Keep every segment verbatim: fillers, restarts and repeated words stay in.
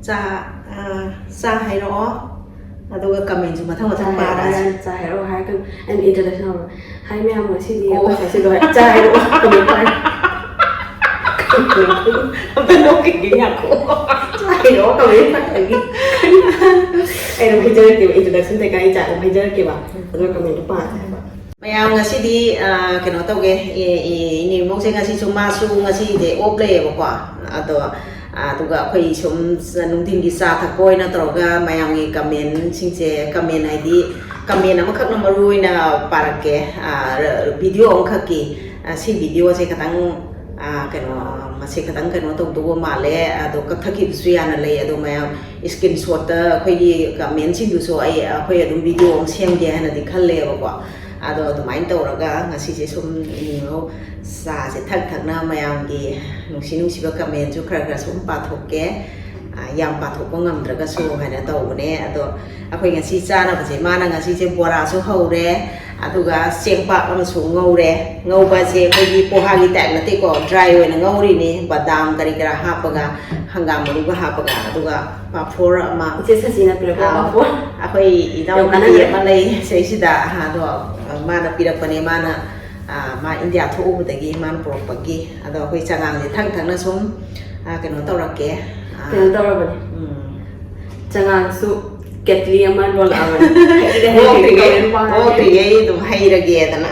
ꯆꯥ, ꯑ, ꯆꯥ ꯍꯥꯏꯔꯛꯑꯣ, ꯑꯗꯨꯒ comment ꯁꯨ ꯃꯊꯪ ꯃꯊꯪ ꯄꯥꯔꯁꯤ꯫ ꯆꯥ ꯍꯥꯏꯔꯛꯑꯣ ꯍꯥꯏꯔꯒ ꯑꯩꯅ introduction ꯍꯧꯔꯣ꯫ Hi ꯃꯌꯥꯝ, ꯉꯁꯤꯗꯤ ꯑꯣ꯫ ꯑꯩꯈꯣꯏ ꯁꯥꯏꯁꯦ ꯂꯣꯏꯔꯦ꯫ ꯆꯥ ꯍꯥꯏꯔꯛꯑꯣ꯫ Comment ꯄꯥꯔꯦ꯫ ꯑꯝꯇ ꯅꯣꯛꯈꯤꯒꯦ ꯉꯥꯏꯈꯣ꯫ ꯆꯥ ꯍꯥꯏꯔꯛꯑꯣ꯫ Comment ꯄꯥꯔꯒꯦ꯫ ꯑꯩ ꯑꯗꯨꯝ ꯍꯩꯖꯔꯛꯀꯦꯕ, introduction ꯇꯩꯀꯥ ꯑꯩ ꯆꯥ ꯑꯗꯨꯝ ꯍꯩꯖꯔꯛꯀꯦꯕ꯫ ꯑꯗꯨꯒ comment ꯗꯣ ꯄꯥꯔꯁꯦ ꯍꯥꯏꯕ꯫ ꯃꯌꯥꯝ ꯉꯁꯤꯗꯤ, ꯑ, ꯀꯩꯅꯣ ꯇꯧꯒꯦ, ꯏ-, ꯏ-, ꯏꯅꯦ ꯏꯃꯧꯁꯦ ꯉꯁꯤꯁꯨ ꯃꯥꯁꯨ ꯉꯁꯤꯗꯤ off ꯂꯩꯌꯦꯕꯀꯣ꯫ ꯑꯗꯣ, ꯑ, ꯑꯗꯨꯒ ꯑꯩꯈꯣꯏ ꯁꯨꯝ ꯅꯨꯡꯊꯤꯟꯒꯤ ꯆꯥ ꯊꯛꯄ ꯑꯣꯏꯅ ꯇꯧꯔꯒ ꯃꯌꯥꯝꯒꯤ comment ꯁꯤꯡꯁꯦ, comment ꯍꯥꯏꯗꯤ comment ꯑꯃꯈꯛꯅ ꯃꯔꯨ ꯑꯣꯏꯅ ꯄꯥꯔꯛꯀꯦ꯫ ꯑ, ꯔ-, video ꯑꯃꯈꯛꯀꯤ, ꯑ, ꯁꯤ video ꯁꯦ ꯈꯤꯇꯪ, ꯑ, ꯀꯩꯅꯣ, ꯃꯁꯤ ꯈꯤꯇꯪ ꯀꯩꯅꯣ ꯇꯧꯗꯧꯕ ꯃꯥꯜꯂꯦ, ꯑꯗꯣ ꯀꯛꯊꯠꯈꯤꯕꯁꯨ ꯌꯥꯅ ꯂꯩ꯫ ꯑꯗꯣ ꯃꯌꯥꯝ screenshot ꯇ ꯑꯩꯈꯣꯏꯒꯤ comment ꯁꯤꯡꯗꯨꯁꯨ ꯑꯩ, ꯑꯩꯈꯣꯏ ꯑꯗꯨꯝ video ꯑꯃ ꯁꯦꯝꯒꯦ ꯍꯥꯏꯅꯗꯤ ꯈꯜꯂꯦꯕꯀꯣ꯫ ꯑꯗꯣ ꯑꯗꯨꯃꯥꯏꯅ ꯇꯧꯔꯒ ꯉꯁꯤꯁꯦ ꯁꯨꯝ ꯏꯅꯦ ꯏꯃꯧ ꯆꯥꯁꯦ ꯊꯛ ꯊꯛꯅ ꯃꯌꯥꯝꯒꯤ ꯅꯨꯡꯁꯤ ꯅꯨꯡꯁꯤꯕ comment ꯁꯨ ꯈꯔ ꯈꯔ ꯁꯨꯝ ꯄꯥꯊꯣꯛꯀꯦ꯫ ꯑ, ꯌꯥꯝ ꯄꯥꯊꯣꯛꯄ ꯉꯝꯗ꯭ꯔꯒꯁꯨ ꯍꯥꯏꯅ ꯇꯧꯕꯅꯦ꯫ ꯑꯗꯣ ꯑꯩꯈꯣꯏ ꯉꯁꯤ ꯆꯥꯅꯕꯁꯦ ꯃꯥꯅ ꯉꯁꯤꯁꯦ ꯕꯣꯔꯥꯁꯨ ꯍꯧꯔꯦ, ꯑꯗꯨꯒ ꯆꯦꯡꯄꯥꯛ ꯑꯃꯁꯨ ꯉꯧꯔꯦ꯫ ꯉꯧꯕꯁꯦ ꯑꯩꯈꯣꯏꯒꯤ ꯄꯣꯍꯥꯒꯤ type ꯅꯠꯇꯦꯀꯣ, dry ꯑꯣꯏꯅ ꯉꯧꯔꯤꯅꯤ, ꯕꯗꯥꯝ ꯀꯔꯤ ꯀꯔꯥ ꯍꯥꯞꯄꯒ, ꯍꯪꯒꯥꯝ ꯃꯔꯨꯒ ꯍꯥꯞꯄꯒ꯫ ꯑꯗꯨꯒ ꯄꯥꯐꯣꯔ ꯑꯃ, ꯏꯆꯦ ꯁꯁꯤꯅ ꯄꯤꯔꯛꯄ ꯑꯥ, ꯄꯥꯐꯣꯔ꯫ ꯑꯩꯈꯣꯏ ꯌꯥꯝ ꯏꯅꯥꯎꯅꯨꯄꯤ ꯀꯥꯟꯅꯈ꯭ꯔꯦ꯫ ꯑꯃ ꯂꯩ ꯁꯤꯗꯩꯁꯤꯗ, ꯑꯗꯣ ꯃꯥꯅ ꯄꯤꯔꯛꯄꯅꯦ꯫ ꯃꯥꯅ, ꯑꯥ, ꯃꯥ ꯏꯟꯗꯤꯌꯥ ꯊꯣꯛꯎꯕꯗꯒꯤ ꯃꯥꯅ ꯄꯨꯔꯛꯄꯒꯤ꯫ ꯑꯗꯣ ꯑꯩꯈꯣꯏ ꯆꯉꯥꯡꯁꯦ ꯊꯛ ꯊꯛꯅ ꯁꯨꯝ, ꯑꯥ, ꯀꯩꯅꯣ ꯇꯧꯔꯛꯀꯦ꯫ ꯑꯥ, ꯀꯩꯅꯣ ꯇꯧꯔꯕꯅꯦ꯫ ꯎꯝ꯫ ꯆꯉꯥꯡꯁꯨ ꯀꯦꯇꯂꯤ ꯑꯃ ꯂꯣꯜꯂꯛꯑꯕꯅꯦ꯫ ꯍꯩꯔꯦ, ꯍꯩꯔꯦ, ꯑꯣꯛꯇ꯭ꯔꯤꯉꯩ, ꯀꯩꯅꯣ ꯄꯥꯝꯃꯦ꯫ ꯑꯣꯛꯇ꯭ꯔꯤꯉꯩ ꯑꯗꯨꯝ ꯍꯩꯔꯒꯦꯗꯅ꯫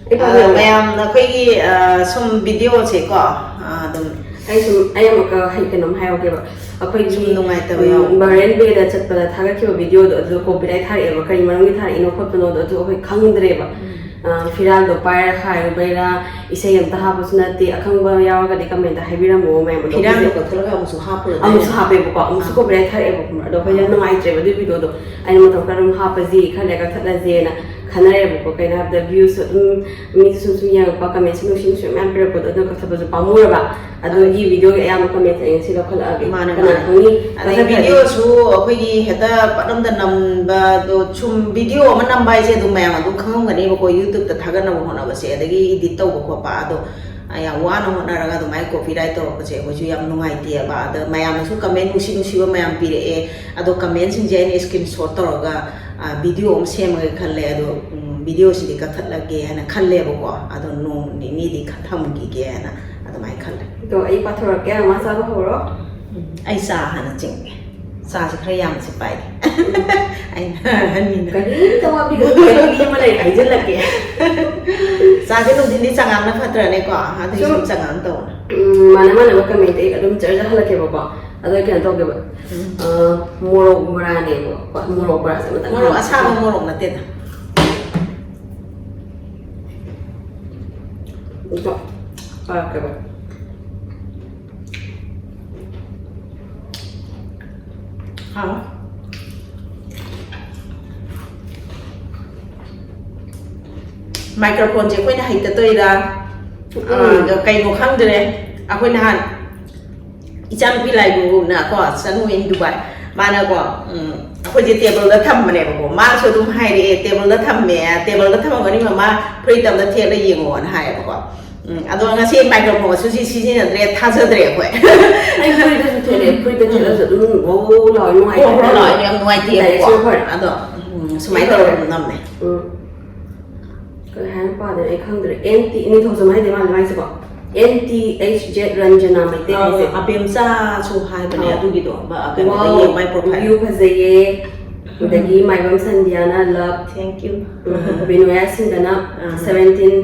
ꯑꯩ ꯑꯗꯣ ꯄꯥꯝꯃꯦ꯫ ꯃꯌꯥꯝꯅ ꯑꯩꯈꯣꯏꯒꯤ, ꯑꯥ, ꯁꯨꯝ video ꯁꯦꯀꯣ, ꯑꯥ, ꯑꯗꯨꯝ ꯑꯩ ꯁꯨꯝ, ꯑꯩ ꯑꯃꯨꯛꯀ ꯍꯩ-, ꯀꯩꯅꯣꯝ ꯍꯥꯏꯍꯧꯒꯦꯕ꯫ ꯑꯩꯈꯣꯏꯒꯤ, ꯁꯨꯝ ꯅꯨꯡꯉꯥꯏꯇꯕ ꯎꯝ, ꯌꯥꯎꯕ꯫ ꯕꯍꯔꯦꯟ ꯕꯦꯗ ꯆꯠꯄꯗ ꯊꯥꯒꯠꯈꯤꯕ video ꯗꯣ, ꯑꯗꯨꯗ copyright ꯊꯥꯔꯛꯑꯦꯕ꯫ ꯀꯔꯤ ꯃꯔꯝꯒꯤ ꯊꯥꯔꯛꯏꯅꯣ ꯈꯣꯠꯄꯅꯣꯗꯣ ꯑꯗꯨ ꯑꯩꯈꯣꯏ ꯈꯪꯗ꯭ꯔꯦꯕ꯫ ꯑ, ꯐꯤꯔꯥꯜꯗꯣ ꯄꯥꯏꯔ ꯍꯥꯏꯔꯨꯕꯩꯔꯥ, ꯏꯁꯩ ꯑꯝꯇ ꯍꯥꯞꯄꯁꯨ ꯅꯠꯇꯦ꯫ ꯑꯈꯪꯕ ꯌꯥꯎꯔꯒꯗꯤ comment ꯇ ꯍꯥꯏꯕꯤꯔꯝꯃꯣ ꯃꯌꯥꯝ꯫ ꯑꯗꯣ ꯐꯤꯔꯥꯜꯗꯣ ꯍꯧꯖꯤꯛ ꯀꯛꯊꯠꯂꯒ ꯑꯃꯨꯛꯁꯨ ꯍꯥꯞꯄꯨꯔꯗꯥꯏꯅꯦ? ꯑꯃꯨꯛꯁꯨ ꯍꯥꯞꯄꯦꯕꯀꯣ, ꯑꯃꯨꯛꯁꯨ ꯑꯥ꯫ copyright ꯊꯥꯔꯛꯑꯦꯕꯀꯣ꯫ ꯑꯗꯣ ꯑꯩꯈꯣꯏ ꯌꯥꯝ ꯅꯨꯡꯉꯥꯏꯇ꯭ꯔꯦꯕ ꯑꯗꯨꯒꯤ video ꯗꯣ꯫ ꯑꯩꯅ ꯃꯇꯝ ꯈꯔ ꯑꯗꯨꯝ ꯍꯥꯞꯄꯁꯤ, ꯈꯔ ꯂꯩꯔꯒ ꯀꯛꯊꯠꯂꯁꯦꯅ ꯈꯟꯅꯔꯦꯕꯀꯣ꯫ ꯀꯩꯅꯣ ꯍꯥꯏꯕꯗ views ꯁꯨ ꯑꯗꯨꯝ, ꯃꯤꯁꯨ ꯁꯨꯝ ꯁꯨꯝ ꯌꯦꯡꯉꯛꯄ, comment ꯁꯨ ꯅꯨꯡꯁꯤ ꯅꯨꯡꯁꯤꯕ ꯃꯌꯥꯝ ꯄꯤꯔꯛꯄꯗꯣ, ꯑꯗꯨ ꯀꯛꯊꯠꯄꯁꯨ ꯄꯥꯝꯃꯨꯔꯕ꯫ ꯑꯗꯨꯒꯤ video ꯒꯤ ꯑꯌꯥꯝꯕ comment ꯑꯩ ꯉꯁꯤ ꯂꯧꯈꯠꯂꯛꯑꯒꯦ꯫ ꯃꯥꯅꯦ, ꯀꯅꯥ ꯃꯥꯅꯦ꯫ ꯈꯪꯅꯤ? ꯑꯗꯩ ꯀꯛꯊꯠꯈ꯭ꯔꯗꯤ꯫ Video ꯁꯨ ꯑꯩꯈꯣꯏꯒꯤ ꯍꯦꯛꯇ ꯄꯠ ꯑꯝꯗ ꯅꯝꯕꯗꯣ, ꯁꯨꯝ video ꯑꯃ ꯅꯝꯕ ꯍꯥꯏꯁꯦ ꯑꯗꯨꯝ ꯃꯌꯥꯝ ꯑꯗꯨꯝ ꯈꯪꯉꯝꯒꯅꯦꯕꯀꯣ, YouTube ꯇ ꯊꯥꯒꯠꯅꯕ ꯍꯣꯠꯅꯕꯁꯦ, ꯑꯗꯒꯤ edit ꯇꯧꯕ ꯈꯣꯠꯄ꯫ ꯑꯗꯣ ꯌꯥꯝ ꯋꯥꯅ ꯍꯣꯠꯅꯔꯒ ꯑꯗꯨꯃꯥꯏꯅ copyright ꯇꯧꯔꯛꯄꯁꯦ ꯑꯩꯈꯣꯏꯁꯨ ꯌꯥꯝ ꯅꯨꯡꯉꯥꯏꯇꯦꯕ꯫ ꯑꯗ ꯃꯌꯥꯝꯅꯁꯨ comment ꯅꯨꯡꯁꯤ ꯅꯨꯡꯁꯤꯕ ꯃꯌꯥꯝ ꯄꯤꯔꯛꯑꯦ꯫ ꯑꯗꯣ commentꯁꯤꯡꯁꯦ ꯑꯩꯅ screenshot ꯇꯧꯔꯒ video ꯑꯃ ꯁꯦꯝꯃꯒꯦ ꯈꯜꯂꯦ꯫ ꯑꯗꯣ videoꯁꯤꯗꯤ ꯀꯛꯊꯠꯂꯒꯦ ꯍꯥꯏꯅ ꯈꯜꯂꯦꯕꯀꯣ꯫ ꯑꯗꯣ ꯅꯣꯡ ꯅꯤꯅꯤꯗꯤ ꯈꯔ ꯊꯝꯈꯤꯒꯦ ꯍꯥꯏꯅ ꯑꯗꯨꯃꯥꯏꯅ ꯈꯜꯂꯦ꯫ ꯑꯗꯣ ꯑꯩ ꯄꯥꯊꯣꯔꯛꯀꯦ, ꯃꯥ ꯆꯥꯕ ꯍꯧꯔꯣ꯫ ꯎꯝ, ꯑꯩ ꯆꯥ ꯍꯥꯟꯅ ꯆꯤꯡꯒꯦ꯫ ꯆꯥꯁꯦ ꯈꯔ ꯌꯥꯝꯅꯁꯨ ꯄꯥꯏꯒꯦ꯫ ꯑꯩꯅ ꯑꯍꯟꯅꯤꯅ꯫ ꯀꯔꯤꯝꯇ ꯋꯥꯕꯤꯒꯅꯨ, ꯀꯔꯤ ꯑꯃ ꯂꯩꯔꯦ ꯍꯥꯏꯖꯤꯜꯂꯛꯀꯦ꯫ ꯆꯥꯁꯦ ꯅꯨꯡꯊꯤꯟꯗꯤ ꯆꯉꯥꯡꯅ ꯐꯠꯇ꯭ꯔꯅꯦꯀꯣ? ꯑꯗꯨꯒꯤ ꯁꯨꯝ ꯁꯨꯝ ꯆꯉꯥꯡ ꯇꯧꯔꯦ꯫ ꯎꯝ, ꯃꯥꯟꯅ ꯃꯥꯟꯅꯕ comment ꯑꯩ ꯑꯗꯨꯝ ꯖꯔ ꯖꯔ ꯍꯜꯂꯛꯀꯦꯕꯀꯣ꯫ ꯑꯗꯣ ꯑꯩ ꯀꯩꯅꯣ ꯇꯧꯒꯦꯕ꯫ ꯎꯝ꯫ ꯑ, ꯃꯣꯔꯣꯛ ꯕꯣꯔꯥꯅꯦꯕ꯫ ꯍꯣꯏ, ꯃꯣꯔꯣꯛ ꯕꯣꯔꯥꯁꯦ ꯑꯃꯇꯪ ꯃꯣꯔꯣꯛ ꯍꯥꯞꯄꯁꯦ꯫ ꯑꯁꯥꯕ ꯃꯣꯔꯣꯛ ꯅꯠꯇꯦꯗ꯫ ꯑꯗꯣ ꯄꯥꯔꯛꯀꯦꯕ꯫ ꯍꯥꯎ꯫ Microphoneꯁꯦ ꯑꯩꯈꯣꯏꯅ ꯍꯩꯇ ꯇꯧꯔꯤꯔꯥ? ꯎꯝ꯫ ꯑꯗꯣ ꯀꯩꯅꯣ ꯈꯪꯗ꯭ꯔꯦ꯫ ꯑꯩꯈꯣꯏ ꯅꯍꯥꯟ ꯏꯆꯥꯅꯨꯄꯤ ꯂꯥꯏꯕꯨꯅꯀꯣ, ꯆꯅꯨ in Dubai, ꯃꯥꯅꯀꯣ, ꯎꯝ, ꯑꯩꯈꯣꯏꯁꯦ tableꯗ ꯊꯝꯕꯅꯦꯕꯀꯣ, ꯃꯥꯅꯁꯨ ꯑꯗꯨꯝ ꯍꯥꯏꯔꯛꯑꯦ, "tableꯗ ꯊꯝꯃꯦ, tableꯗ ꯊꯝꯃꯝꯒꯅꯤ ꯃꯃꯥ, ꯐꯨꯔꯤꯠꯇ ꯑꯝꯇ ꯊꯦꯠꯂ ꯌꯦꯡꯉꯣꯅ" ꯍꯥꯏꯌꯦꯕꯀꯣ꯫ ꯎꯝ, ꯑꯗꯣ ꯉꯁꯤ microphoneꯁꯨ ꯁꯤ ꯁꯤꯖꯤꯟꯅꯗ꯭ꯔꯦ, ꯊꯥꯖꯗ꯭ꯔꯦ ꯑꯩꯈꯣꯏ꯫ ꯑꯩ ꯐꯨꯔꯤꯠꯇꯁꯨ ꯊꯦꯠꯂꯦ, ꯐꯨꯔꯤꯠꯇ ꯊꯦꯠꯂꯁꯨ ꯑꯗꯨꯝ ꯒ꯭ꯔꯣ ꯒ꯭ꯔꯣ ꯂꯥꯎꯋꯦ, ꯅꯨꯡꯉꯥꯏꯇꯦ꯫ ꯒ꯭ꯔꯣ ꯒ꯭ꯔꯣ ꯂꯥꯎꯋꯦ, ꯌꯥꯝ ꯅꯨꯡꯉꯥꯏꯇꯦꯕꯀꯣ꯫ Direction ꯐꯔꯦ꯫ ꯑꯗꯣ, ꯎꯝ, ꯁꯨꯃꯥꯏꯅ ꯇꯧꯔꯒ ꯑꯗꯨꯝ ꯅꯝꯃꯦ꯫ ꯎꯝ꯫ ꯀꯔꯤ ꯍꯥꯏꯅ ꯄꯥꯗꯣꯏꯅꯣ ꯑꯩ ꯈꯪꯗ꯭ꯔꯦ꯫ ꯑꯦꯟ ꯇꯤ ꯅꯤꯡꯊꯧꯖꯝ ꯍꯥꯏꯗꯤ ꯃꯥꯅ ꯃꯥꯏꯁꯦꯀꯣ꯫ ꯑꯦꯟ ꯇꯤ ꯑꯩꯆ ꯖꯦꯠ ꯔꯟꯖꯅꯥ ꯃꯩꯇꯩ ꯑꯥ, ꯍꯥꯏꯁꯦ꯫ ꯑꯕꯦꯝꯆꯥꯁꯨ ꯍꯥꯏꯕꯅꯦ ꯑꯥ꯫ ꯑꯗꯨꯒꯤꯗꯣ, ꯕ-, ꯀꯩꯅꯣꯗ Wow, ꯌꯦꯡꯉꯨ, ꯃꯥꯏ profile꯫ View ꯐꯖꯩꯌꯦ꯫ ꯎꯝ꯫ ꯑꯗꯒꯤ ꯃꯥꯏꯕꯝ ꯁꯟꯙ꯭ꯌꯥꯅ love꯫ Thank you꯫ ꯎꯝ, ꯕꯤꯅꯣꯌꯥ ꯁꯤꯡꯗꯅ ꯑꯥ꯫ Seventeen,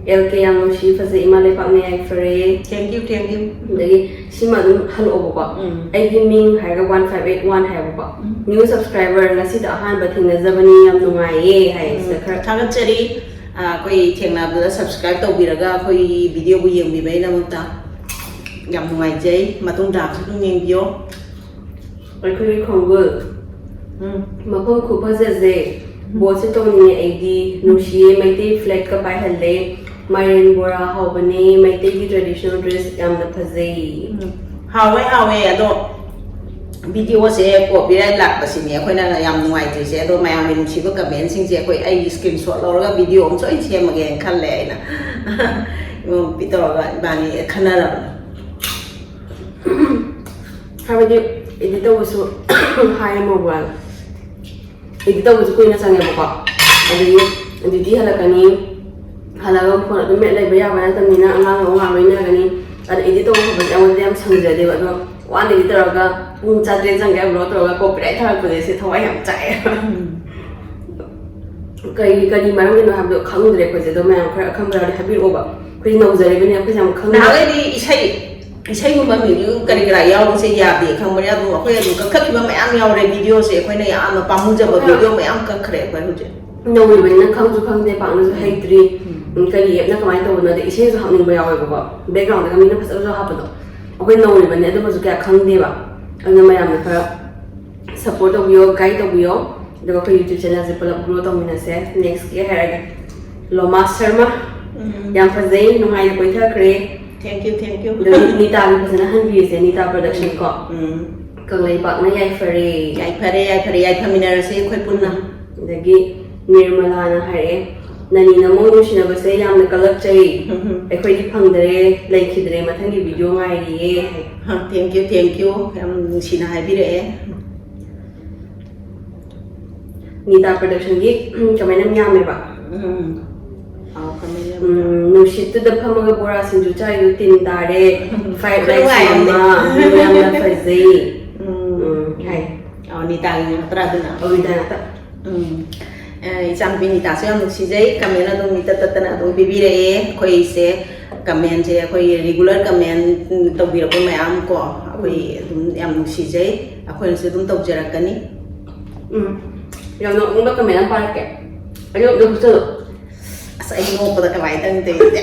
ꯑꯦꯜ ꯀꯦ ꯌꯥꯝ ꯅꯨꯡꯁꯤ, ꯐꯖꯩ, ꯏꯃꯥ ꯂꯩꯄꯥꯛꯅ ꯌꯥꯏꯐꯔꯦ꯫ Thank you, thank you꯫ ꯑꯗꯒꯤ ꯁꯤꯃ ꯑꯗꯨꯝ ꯍꯜꯂꯛꯑꯣꯕꯀꯣ꯫ ꯎꯝ꯫ ꯑꯩꯒꯤ ꯃꯤꯡ ꯍꯥꯏꯔꯒ one five eight one ꯍꯥꯏꯕꯀꯣ꯫ ꯎꯝ꯫ New subscriber, ꯉꯁꯤꯗ ꯑꯍꯥꯟꯕ ꯊꯦꯡꯅꯖꯕꯅꯤ, ꯌꯥꯝ ꯅꯨꯡꯉꯥꯏꯌꯦ ꯍꯥꯏꯌꯦ꯫ ꯎꯝ, ꯁꯤꯗ ꯈꯔ ꯊꯥꯒꯠꯆꯔꯤ꯫ ꯑꯥ, ꯑꯩꯈꯣꯏ ꯊꯦꯡꯅꯕꯗ subscribe ꯇꯧꯕꯤꯔꯒ ꯑꯩꯈꯣꯏꯒꯤ videoꯕꯨ ꯌꯦꯡꯕꯤꯕꯒꯤꯗꯃꯛꯇ ꯌꯥꯝ ꯅꯨꯡꯉꯥꯏꯖꯩ꯫ ꯃꯇꯨꯡ ꯇꯥꯕꯁꯨ ꯑꯗꯨꯝ ꯌꯦꯡꯕꯤꯌꯣ꯫ ꯑꯩꯈꯣꯏꯒꯤ ꯈꯣꯡꯒꯨꯜ꯫ ꯎꯝ꯫ ꯃꯐꯝ ꯈꯨꯐꯖꯁꯦ, ꯎꯝ꯫ ꯕꯣꯠꯁꯦ ꯇꯣꯡꯅꯤꯡꯉꯦ ꯑꯩꯗꯤ꯫ ꯎꯝ꯫ ꯅꯨꯡꯁꯤꯌꯦ, ꯃꯩꯇꯩ flagꯀ ꯄꯥꯏꯍꯜꯂꯦ꯫ ꯃꯥꯏꯔꯦꯟ ꯕꯣꯔꯥ ꯍꯥꯎꯕꯅꯦ, ꯃꯩꯇꯩꯒꯤ traditional dress ꯌꯥꯝꯅ ꯐꯖꯩ꯫ ꯎꯝ꯫ ꯍꯥꯎꯋꯦ, ꯍꯥꯎꯋꯦ꯫ ꯑꯗꯣ videoꯁꯦ copyright ꯂꯥꯛꯄꯁꯤꯅꯦ ꯑꯩꯈꯣꯏꯅ ꯌꯥꯝ ꯅꯨꯡꯉꯥꯏꯇ꯭ꯔꯤꯁꯦ꯫ ꯑꯗꯣ ꯃꯌꯥꯝꯒꯤ ꯅꯨꯡꯁꯤꯕ commentꯁꯤꯡꯁꯦ ꯑꯩꯈꯣꯏ, ꯑꯩ screenshot ꯂꯧꯔꯒ video ꯑꯃ ꯁꯣꯏꯅ ꯁꯦꯝꯃꯒꯦꯅ ꯈꯜꯂꯦ ꯑꯩꯅ꯫ ꯏꯃꯧ ꯅꯨꯄꯤ ꯇꯧꯔꯒ ꯏꯕꯥꯅꯤ ꯈꯟꯅꯔꯕꯅꯤ꯫ ꯍꯥꯏꯕꯗꯤ edit ꯇꯧꯕꯁꯨ ꯍꯥꯏ ꯃꯣꯕꯥꯏꯜ edit ꯇꯧꯕꯁꯨ ꯀꯨꯏꯅ ꯆꯪꯉꯦꯕꯀꯣ꯫ ꯑꯗꯒꯤ duty ꯍꯜꯂꯛꯀꯅꯤ, ꯍꯜꯂꯛꯑꯒ ꯐꯣꯟ ꯑꯗꯨꯝ ꯃꯦꯠ ꯂꯩꯕ ꯌꯥꯕ ꯅꯠꯇꯕꯅꯤꯅ ꯑꯉꯥꯡ ꯑꯃꯨꯛ ꯉꯥꯏꯍꯥꯛ ꯂꯣꯏꯅꯒꯅꯤ꯫ ꯑꯗ edit ꯇꯧꯕ ꯈꯣꯠꯄꯁꯦ ꯑꯩꯉꯣꯟꯗꯗꯤ ꯌꯥꯝ ꯁꯪꯖꯗꯦꯕ꯫ ꯑꯗꯣ ꯋꯥꯟꯗꯒꯤ ꯇꯧꯔꯒ ꯄꯨꯡ ꯆꯥꯇ꯭ꯔꯦꯠ ꯆꯪꯒꯦ upload ꯇꯧꯔꯒ copyright ꯊꯥꯔꯛꯄꯁꯦ ꯁꯤ ꯊꯋꯥꯏ ꯌꯥꯝ ꯆꯥꯛꯑꯦ꯫ ꯀꯔꯤ ꯀꯔꯤ ꯃꯔꯝꯒꯤꯅꯣ ꯍꯥꯏꯕꯗꯣ ꯈꯪꯗ꯭ꯔꯦ ꯑꯩꯈꯣꯏꯁꯦ꯫ ꯑꯗꯣ ꯃꯌꯥꯝ ꯈꯔ ꯑꯈꯪꯕ ꯌꯥꯎꯔꯗꯤ ꯍꯥꯏꯕꯤꯔꯛꯑꯣꯕ꯫ ꯑꯩꯈꯣꯏ ꯅꯧꯖꯔꯤꯕꯅꯦ, ꯑꯩꯈꯣꯏꯁꯦ ꯌꯥꯝ ꯈꯪꯗꯦ꯫ ꯅꯍꯥꯟꯈꯩꯗꯤ ꯏꯁꯩ, ꯏꯁꯩꯒꯨꯝꯕ music ꯀꯔꯤ ꯀꯔꯥ ꯌꯥꯎꯕꯁꯦ ꯌꯥꯗꯦ ꯈꯪꯕꯅꯦ꯫ ꯑꯗꯨꯝ ꯑꯩꯈꯣꯏ ꯑꯗꯨꯝ ꯀꯛꯊꯠꯈꯤꯕ ꯃꯌꯥꯝ ꯌꯥꯎꯔꯦ videoꯁꯦ꯫ ꯑꯩꯈꯣꯏꯅ ꯌꯥꯝꯅ ꯄꯥꯝꯃꯨꯖꯕ ꯑꯩꯈꯣꯏ video ꯃꯌꯥꯝ ꯀꯛꯈ꯭ꯔꯦ ꯑꯩꯈꯣꯏ ꯍꯧꯖꯤꯛ꯫ ꯅꯧꯔꯤꯕꯅꯤꯅ ꯈꯪꯁꯨ ꯈꯪꯗꯦ, ꯄꯥꯛꯅꯁꯨ ꯎꯝ꯫ ꯍꯩꯇ꯭ꯔꯤ꯫ ꯎꯝ꯫ ꯎꯝ, ꯀꯔꯤ appꯅ ꯀꯃꯥꯏꯅ ꯇꯧꯕꯅꯣ, ꯑꯗꯩ ꯏꯁꯩꯁꯨ ꯍꯥꯞꯅꯤꯡꯕ ꯌꯥꯎꯋꯦꯕꯀꯣ, backgroundꯗꯒ ꯃꯤꯅ ꯐꯖ ꯐꯖꯕ ꯍꯥꯞꯄꯗꯣ꯫ ꯑꯩꯈꯣꯏ ꯅꯧꯔꯤꯕꯅꯦ, ꯑꯗꯨꯒꯁꯨ ꯀꯌꯥ ꯈꯪꯗꯦꯕ꯫ ꯑꯗꯨꯅ ꯃꯌꯥꯝꯅ ꯈꯔ support ꯇꯧꯕꯤꯌꯣ, guide ꯇꯧꯕꯤꯌꯣ꯫ ꯑꯗꯨꯒ ꯑꯩꯈꯣꯏ YouTube channelꯁꯦ ꯄꯨꯂꯞ grow ꯇꯧꯃꯤꯟꯅꯁꯦ꯫ Nextꯀꯤ ꯍꯥꯏꯔꯒꯦ, ꯂꯣꯃꯥ ꯁꯔꯃ꯫ ꯎꯝ꯫ ꯌꯥꯝ ꯐꯖꯩ, ꯅꯨꯡꯉꯥꯏꯅ ꯀꯣꯏꯊꯈ꯭ꯔꯦ꯫ Thank you, thank you꯫ ꯑꯗꯒꯤ ꯅꯤꯇꯥꯒꯤ ꯐꯖꯅ ꯍꯟꯕꯤꯔꯤꯁꯦ, ꯅꯤꯇꯥ production ꯀꯣ꯫ ꯎꯝ꯫ ꯀꯪꯂꯩꯄꯥꯛꯅ ꯌꯥꯏꯐꯔꯦ꯫ ꯌꯥꯏꯐꯔꯦ, ꯌꯥꯏꯐꯔꯦ, ꯌꯥꯏꯐꯃꯤꯟꯅꯔꯁꯦ ꯑꯩꯈꯣꯏ ꯄꯨꯟꯅ꯫ ꯑꯗꯒꯤ ꯅꯤꯔꯃꯂꯥꯅ ꯍꯥꯏꯔꯛꯑꯦ, "ꯅꯅꯤ ꯅꯃꯧ ꯅꯨꯡꯁꯤꯅꯕꯁꯦ ꯌꯥꯝꯅ ꯀꯜꯂꯛꯆꯩ꯫ ꯎꯝ꯫ ꯑꯩꯈꯣꯏꯗꯤ ꯐꯪꯗꯔꯦ, ꯂꯩꯈꯤꯗ꯭ꯔꯦ, ꯃꯊꯪꯒꯤ video ꯉꯥꯏꯔꯤꯌꯦ" ꯍꯥꯏ꯫ ꯑ, thank you, thank you꯫ ꯌꯥꯝ ꯅꯨꯡꯁꯤꯅ ꯍꯥꯏꯕꯤꯔꯛꯑꯦ꯫ ꯅꯤꯇꯥ productionꯒꯤ, ꯎꯝ, comment ꯌꯥꯝ ꯌꯥꯝꯃꯦꯕ꯫ ꯎꯝ꯫ ꯑꯥꯎ, comment ꯌꯥꯝ ꯎꯝ, ꯌꯥꯝꯃꯦ꯫ "ꯅꯨꯡꯁꯤꯠꯇꯨꯗ ꯐꯝꯃꯒ ꯕꯣꯔꯥ ꯁꯤꯡꯖꯨ ꯆꯥꯔꯤꯗꯨ ꯇꯤꯟ ꯇꯥꯔꯦ꯫ Fried rice ꯅꯨꯡꯉꯥꯏꯕꯅꯦ꯫ ꯃꯃꯥ, view ꯌꯥꯝꯅ ꯐꯖꯩ"꯫ ꯎꯝ꯫ ꯎꯝ, ꯍꯥꯏ꯫ ꯑꯥꯎ, ꯅꯤꯇꯥꯒꯤ ꯅꯠꯇ꯭ꯔꯥ ꯑꯗꯨꯅ? ꯑꯧ, ꯅꯤꯇꯥ ꯉꯥꯛꯇ꯫ ꯎꯝ꯫ ꯑꯦ, ꯏꯆꯥꯅꯨꯄꯤ ꯅꯤꯇꯥꯁꯨ ꯌꯥꯝ ꯅꯨꯡꯁꯤꯖꯩ, comment ꯑꯗꯨꯝ ꯏꯇꯠ ꯇꯠꯇꯅ ꯑꯗꯨꯝ ꯄꯤꯕꯤꯔꯛꯑꯦ꯫ ꯑꯩꯈꯣꯏꯁꯦ commentꯁꯦ ꯑꯩꯈꯣꯏꯒꯤ regular comment ꯇꯧꯕꯤꯔꯛꯄ ꯃꯌꯥꯝ ꯀꯣ, ꯑꯩꯈꯣꯏ ꯎꯝ꯫ ꯑꯗꯨꯝ ꯌꯥꯝ ꯅꯨꯡꯁꯤꯖꯩ, ꯑꯩꯈꯣꯏꯅꯁꯨ ꯑꯗꯨꯝ ꯇꯧꯖꯔꯛꯀꯅꯤ꯫ ꯎꯝ꯫ ꯌꯥꯝ ꯅꯣꯛꯅꯤꯡꯕ comment ꯑꯃ ꯄꯥꯔꯛꯀꯦ꯫ ꯑꯩ ꯅꯣꯛꯅꯤꯡꯕꯁꯨ ꯑꯁ, ꯑꯩ ꯅꯣꯛꯄꯗ ꯀꯃꯥꯏꯅ ꯇꯧꯅꯤ ꯇꯧꯔꯤꯁꯦ?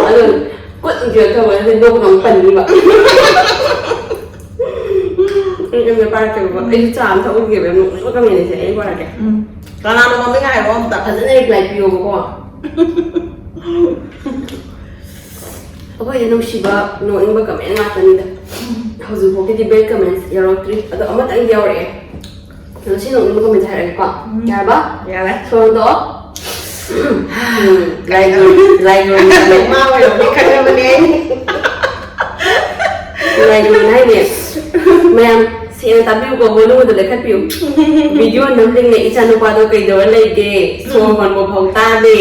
ꯑꯗꯨ ꯀꯨꯠ ꯏꯟꯖꯣꯏ ꯇꯧꯕ ꯅꯠꯇꯦ, ꯅꯣꯛꯄꯗ ꯑꯃꯨꯛ ꯄꯟꯅꯤꯕ꯫ ꯑꯩ ꯀꯩꯝꯇ ꯄꯥꯔꯛꯀꯦꯕꯀꯣ꯫ ꯑꯩꯁꯨ ꯆꯥ ꯑꯃ ꯊꯛꯎꯈꯤꯒꯦꯕ, ꯌꯥꯝ ꯅꯣꯛꯅꯤꯡꯕ commentꯁꯦ ꯑꯩ ꯄꯥꯔꯛꯀꯦ꯫ ꯎꯝ꯫ ꯀꯅꯥꯅꯣ ꯃꯃꯤꯡ ꯍꯥꯏꯔꯣ ꯑꯝꯇ꯫ ꯐꯖꯅ reply ꯄꯤꯌꯣꯕꯀꯣ꯫ ꯑꯩꯈꯣꯏꯗꯤ ꯅꯨꯡꯁꯤꯕ, ꯅꯣꯛꯅꯤꯡꯕ comment ꯉꯥꯛꯇꯅꯤꯗ꯫ ꯍꯧꯖꯤꯛꯐꯥꯎꯒꯤꯗꯤ bad comments ꯌꯥꯎꯔꯛꯇ꯭ꯔꯤ꯫ ꯑꯗꯣ ꯑꯃꯇꯪꯗꯤ ꯌꯥꯎꯔꯛꯑꯦ꯫ ꯑꯗꯣ ꯁꯤ ꯅꯣꯛꯅꯤꯡꯕ comment ꯍꯥꯏꯔꯛꯑꯒꯦꯀꯣ꯫ ꯎꯝ꯫ ꯌꯥꯔꯕ? ꯌꯥꯔꯦ꯫ ꯁꯣꯝꯗꯣ꯫ ꯂꯥꯏꯒꯨꯔꯨ, ꯂꯥꯏꯒꯨꯔꯨ, ꯃꯥ ꯑꯣꯏꯔꯝꯅꯤ ꯈꯜꯂꯕꯅꯦ ꯑꯩ꯫ ꯂꯥꯏꯒꯨꯔꯨ ꯍꯥꯏꯅꯦ꯫ ꯃꯌꯥꯝ ꯁꯦꯡꯅ ꯇꯥꯕꯤꯌꯨꯀꯣ, ꯃꯣꯏꯅꯉꯣꯟꯗ ꯂꯩꯈꯠꯄꯤꯌꯨ꯫ ꯚꯤꯗꯤꯑꯣ ꯅꯝꯂꯤꯉꯩ ꯏꯆꯥ ꯅꯨꯄꯥꯗꯣ ꯀꯩꯗꯧꯔ ꯂꯩꯒꯦ? ꯁꯣꯔ ꯍꯣꯟꯕ ꯐꯥꯎ ꯇꯥꯗꯦ꯫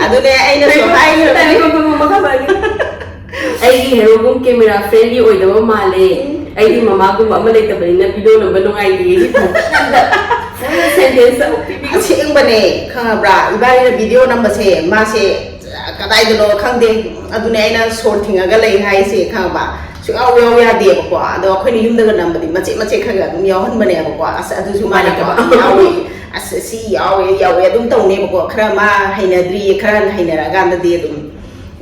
ꯑꯗꯨꯅꯦ ꯑꯩꯅꯁꯨ ꯍꯥꯏꯈ꯭ꯔꯕꯅꯦ꯫ ꯇꯥꯏ, ꯃꯈꯥ ꯄꯥꯏꯒꯦ꯫ ꯑꯩꯒꯤ ꯍꯦꯔꯣꯒꯨꯝ ꯀꯦꯃꯦꯔꯥ ꯐ꯭ꯔꯦꯟꯂꯤ ꯑꯣꯏꯗꯕ ꯃꯥꯜꯂꯦ꯫ ꯑꯩꯗꯤ ꯃꯃꯥꯒꯨꯝꯕ ꯑꯃ ꯂꯩꯇꯕꯅꯤꯅ ꯚꯤꯗꯤꯑꯣ ꯅꯝꯕ ꯅꯨꯡꯉꯥꯏꯇꯦ꯫ ꯁꯤ ꯐꯖꯅ ꯐꯖꯅ ꯁꯦꯟꯇꯦꯟꯁ ꯑꯃ ꯄꯤꯕꯤꯒꯦ꯫ ꯑꯁꯦꯡꯕꯅꯦ, ꯈꯪꯉꯕ꯭ꯔꯥ? ꯏꯕꯥꯅꯤꯅ ꯚꯤꯗꯤꯑꯣ ꯅꯝꯕꯁꯦ ꯃꯥꯁꯦ ꯀꯗꯥꯏꯗꯅꯣ ꯈꯪꯗꯦ꯫ ꯑꯗꯨꯅꯦ ꯑꯩꯅ ꯁꯣꯔ ꯊꯤꯡꯉꯒ ꯂꯩ ꯍꯥꯏꯁꯦ, ꯈꯪꯉꯕ? ꯁꯨꯡꯌꯥꯎ ꯌꯥꯎ ꯌꯥꯗꯦꯕꯀꯣ꯫ ꯑꯗꯣ ꯑꯩꯈꯣꯏꯅ ꯌꯨꯝꯗꯒ ꯅꯝꯕꯗꯤ ꯃꯆꯦꯠ ꯃꯆꯦꯠ ꯈꯔ ꯑꯗꯨꯝ ꯌꯥꯎꯍꯟꯕꯅꯦꯕꯀꯣ꯫ ꯑꯁ, ꯑꯗꯨꯁꯨ ꯃꯥꯅ ꯌꯥꯎꯋꯦ, ꯑꯁ, ꯁꯤ ꯌꯥꯎꯋꯦ, ꯌꯥꯎꯋꯦ ꯑꯗꯨꯝ ꯇꯧꯅꯦꯕꯀꯣ꯫ ꯈꯔ ꯃꯥ ꯍꯩꯅꯗ꯭ꯔꯤꯌꯦ, ꯈꯔ ꯍꯩꯅꯔꯀꯥꯟꯗꯗꯤ ꯑꯗꯨꯝ,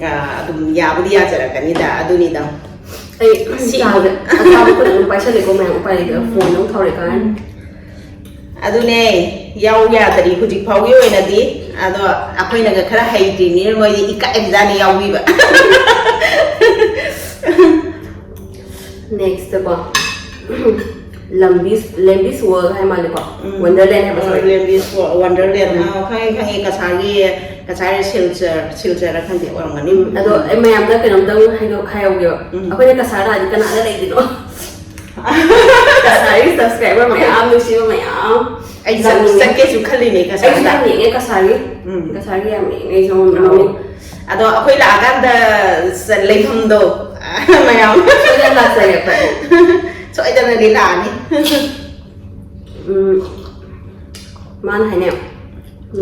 ꯑ, ꯑꯗꯨꯝ ꯌꯥꯕꯨꯗꯤ ꯌꯥꯖꯔꯛꯀꯅꯤꯗ꯫ ꯑꯗꯨꯅꯤꯗ꯫ ꯑꯩ ꯁꯤ ꯆꯥꯕꯗ ꯑꯆꯥꯕ ꯈꯨꯗꯤꯡꯃꯛ ꯄꯥꯏꯁꯜꯂꯦꯀꯣ ꯃꯌꯥꯝ, ꯎꯄꯥꯏ ꯂꯩꯇꯦ꯫ ꯐꯣꯟ ꯑꯃꯨꯛ ꯊꯧꯔꯦ ꯀꯥꯟ꯫ ꯑꯗꯨꯅꯦ, ꯌꯥꯎ ꯌꯥꯗꯔꯤ ꯍꯧꯖꯤꯛ ꯐꯥꯎꯒꯤ ꯑꯣꯏꯅꯗꯤ꯫ ꯑꯗꯣ ꯑꯩꯈꯣꯏꯅꯒ ꯈꯔ ꯍꯩꯇ꯭ꯔꯤꯕꯅꯤꯅ ꯃꯣꯏꯗꯤ ꯏꯀꯥꯏꯕꯖꯥꯠꯅꯤ ꯌꯥꯎꯕꯤꯕ꯫ Next ꯀꯣ, ꯂꯝꯕꯤ, ꯂꯦꯝꯕꯤꯁ ꯋꯥꯔꯜ ꯍꯥꯏ ꯃꯥꯜꯂꯦꯀꯣ꯫ ꯎꯝ꯫ ꯋꯟꯗꯔꯂꯦꯟ ꯍꯥꯏꯕ, ꯑꯣ, sorry꯫ ꯂꯦꯝꯕꯤꯁ ꯋꯥꯔꯜ, ꯋꯟꯗꯔꯂꯦꯟ꯫ ꯎꯝ꯫ ꯑꯥ, ꯈꯪꯉꯦ, ꯈꯪꯉꯦ, ꯀꯁꯥꯔꯒꯤ, ꯀꯁꯥꯔ ꯁꯤꯜꯆꯔ, ꯁꯤꯜꯆꯔ ꯈꯪꯗꯦ, ꯑꯣꯏꯔꯝꯒꯅꯤ꯫ ꯎꯝ, ꯑꯗꯣ ꯑꯩ ꯃꯌꯥꯝꯗ ꯀꯩꯅꯣꯝꯇꯪ ꯍꯥꯏꯗꯣ-, ꯍꯥꯏꯍꯧꯒꯦꯕ꯫ ꯎꯝ꯫ ꯑꯩꯈꯣꯏꯅ ꯀꯁꯥꯔ ꯂꯥꯛꯑꯗꯤ ꯀꯅꯥꯒ ꯂꯩꯗꯣꯏꯅꯣ? ꯀꯁꯥꯔꯒꯤ subscriber ꯃꯌꯥꯝ, ꯅꯨꯡꯁꯤꯕ ꯃꯌꯥꯝ꯫ ꯑꯩ ꯆꯠ-, ꯂꯥꯛꯅꯤꯡꯉꯦ꯫ ꯆꯠꯀꯦꯁꯨ ꯈꯜꯂꯤꯅꯦ ꯑꯩꯁꯨ ꯀꯁꯥꯔꯗ꯫ ꯂꯥꯛꯅꯤꯡꯉꯦ ꯀꯁꯥꯔꯒꯤ꯫ ꯎꯝ꯫ ꯀꯁꯥꯔꯒꯤ ꯌꯥꯝ ꯌꯦꯡꯉꯦ ꯑꯩꯁꯨ ꯃꯃꯤꯡ꯫ ꯑꯗꯣ ꯑꯩꯈꯣꯏ ꯂꯥꯛꯑꯀꯥꯟꯗ ꯆ-, ꯂꯩꯐꯝꯗꯣ ꯃꯌꯥꯝ꯫ ꯁꯣꯏꯗꯅ ꯂꯥꯛꯆꯒꯦ ꯑꯩꯈꯣꯏ꯫ ꯁꯣꯏꯗꯅꯗꯤ ꯂꯥꯛꯑꯅꯤ꯫ ꯎꯝ, ꯃꯥꯅ ꯍꯥꯏꯅꯦ,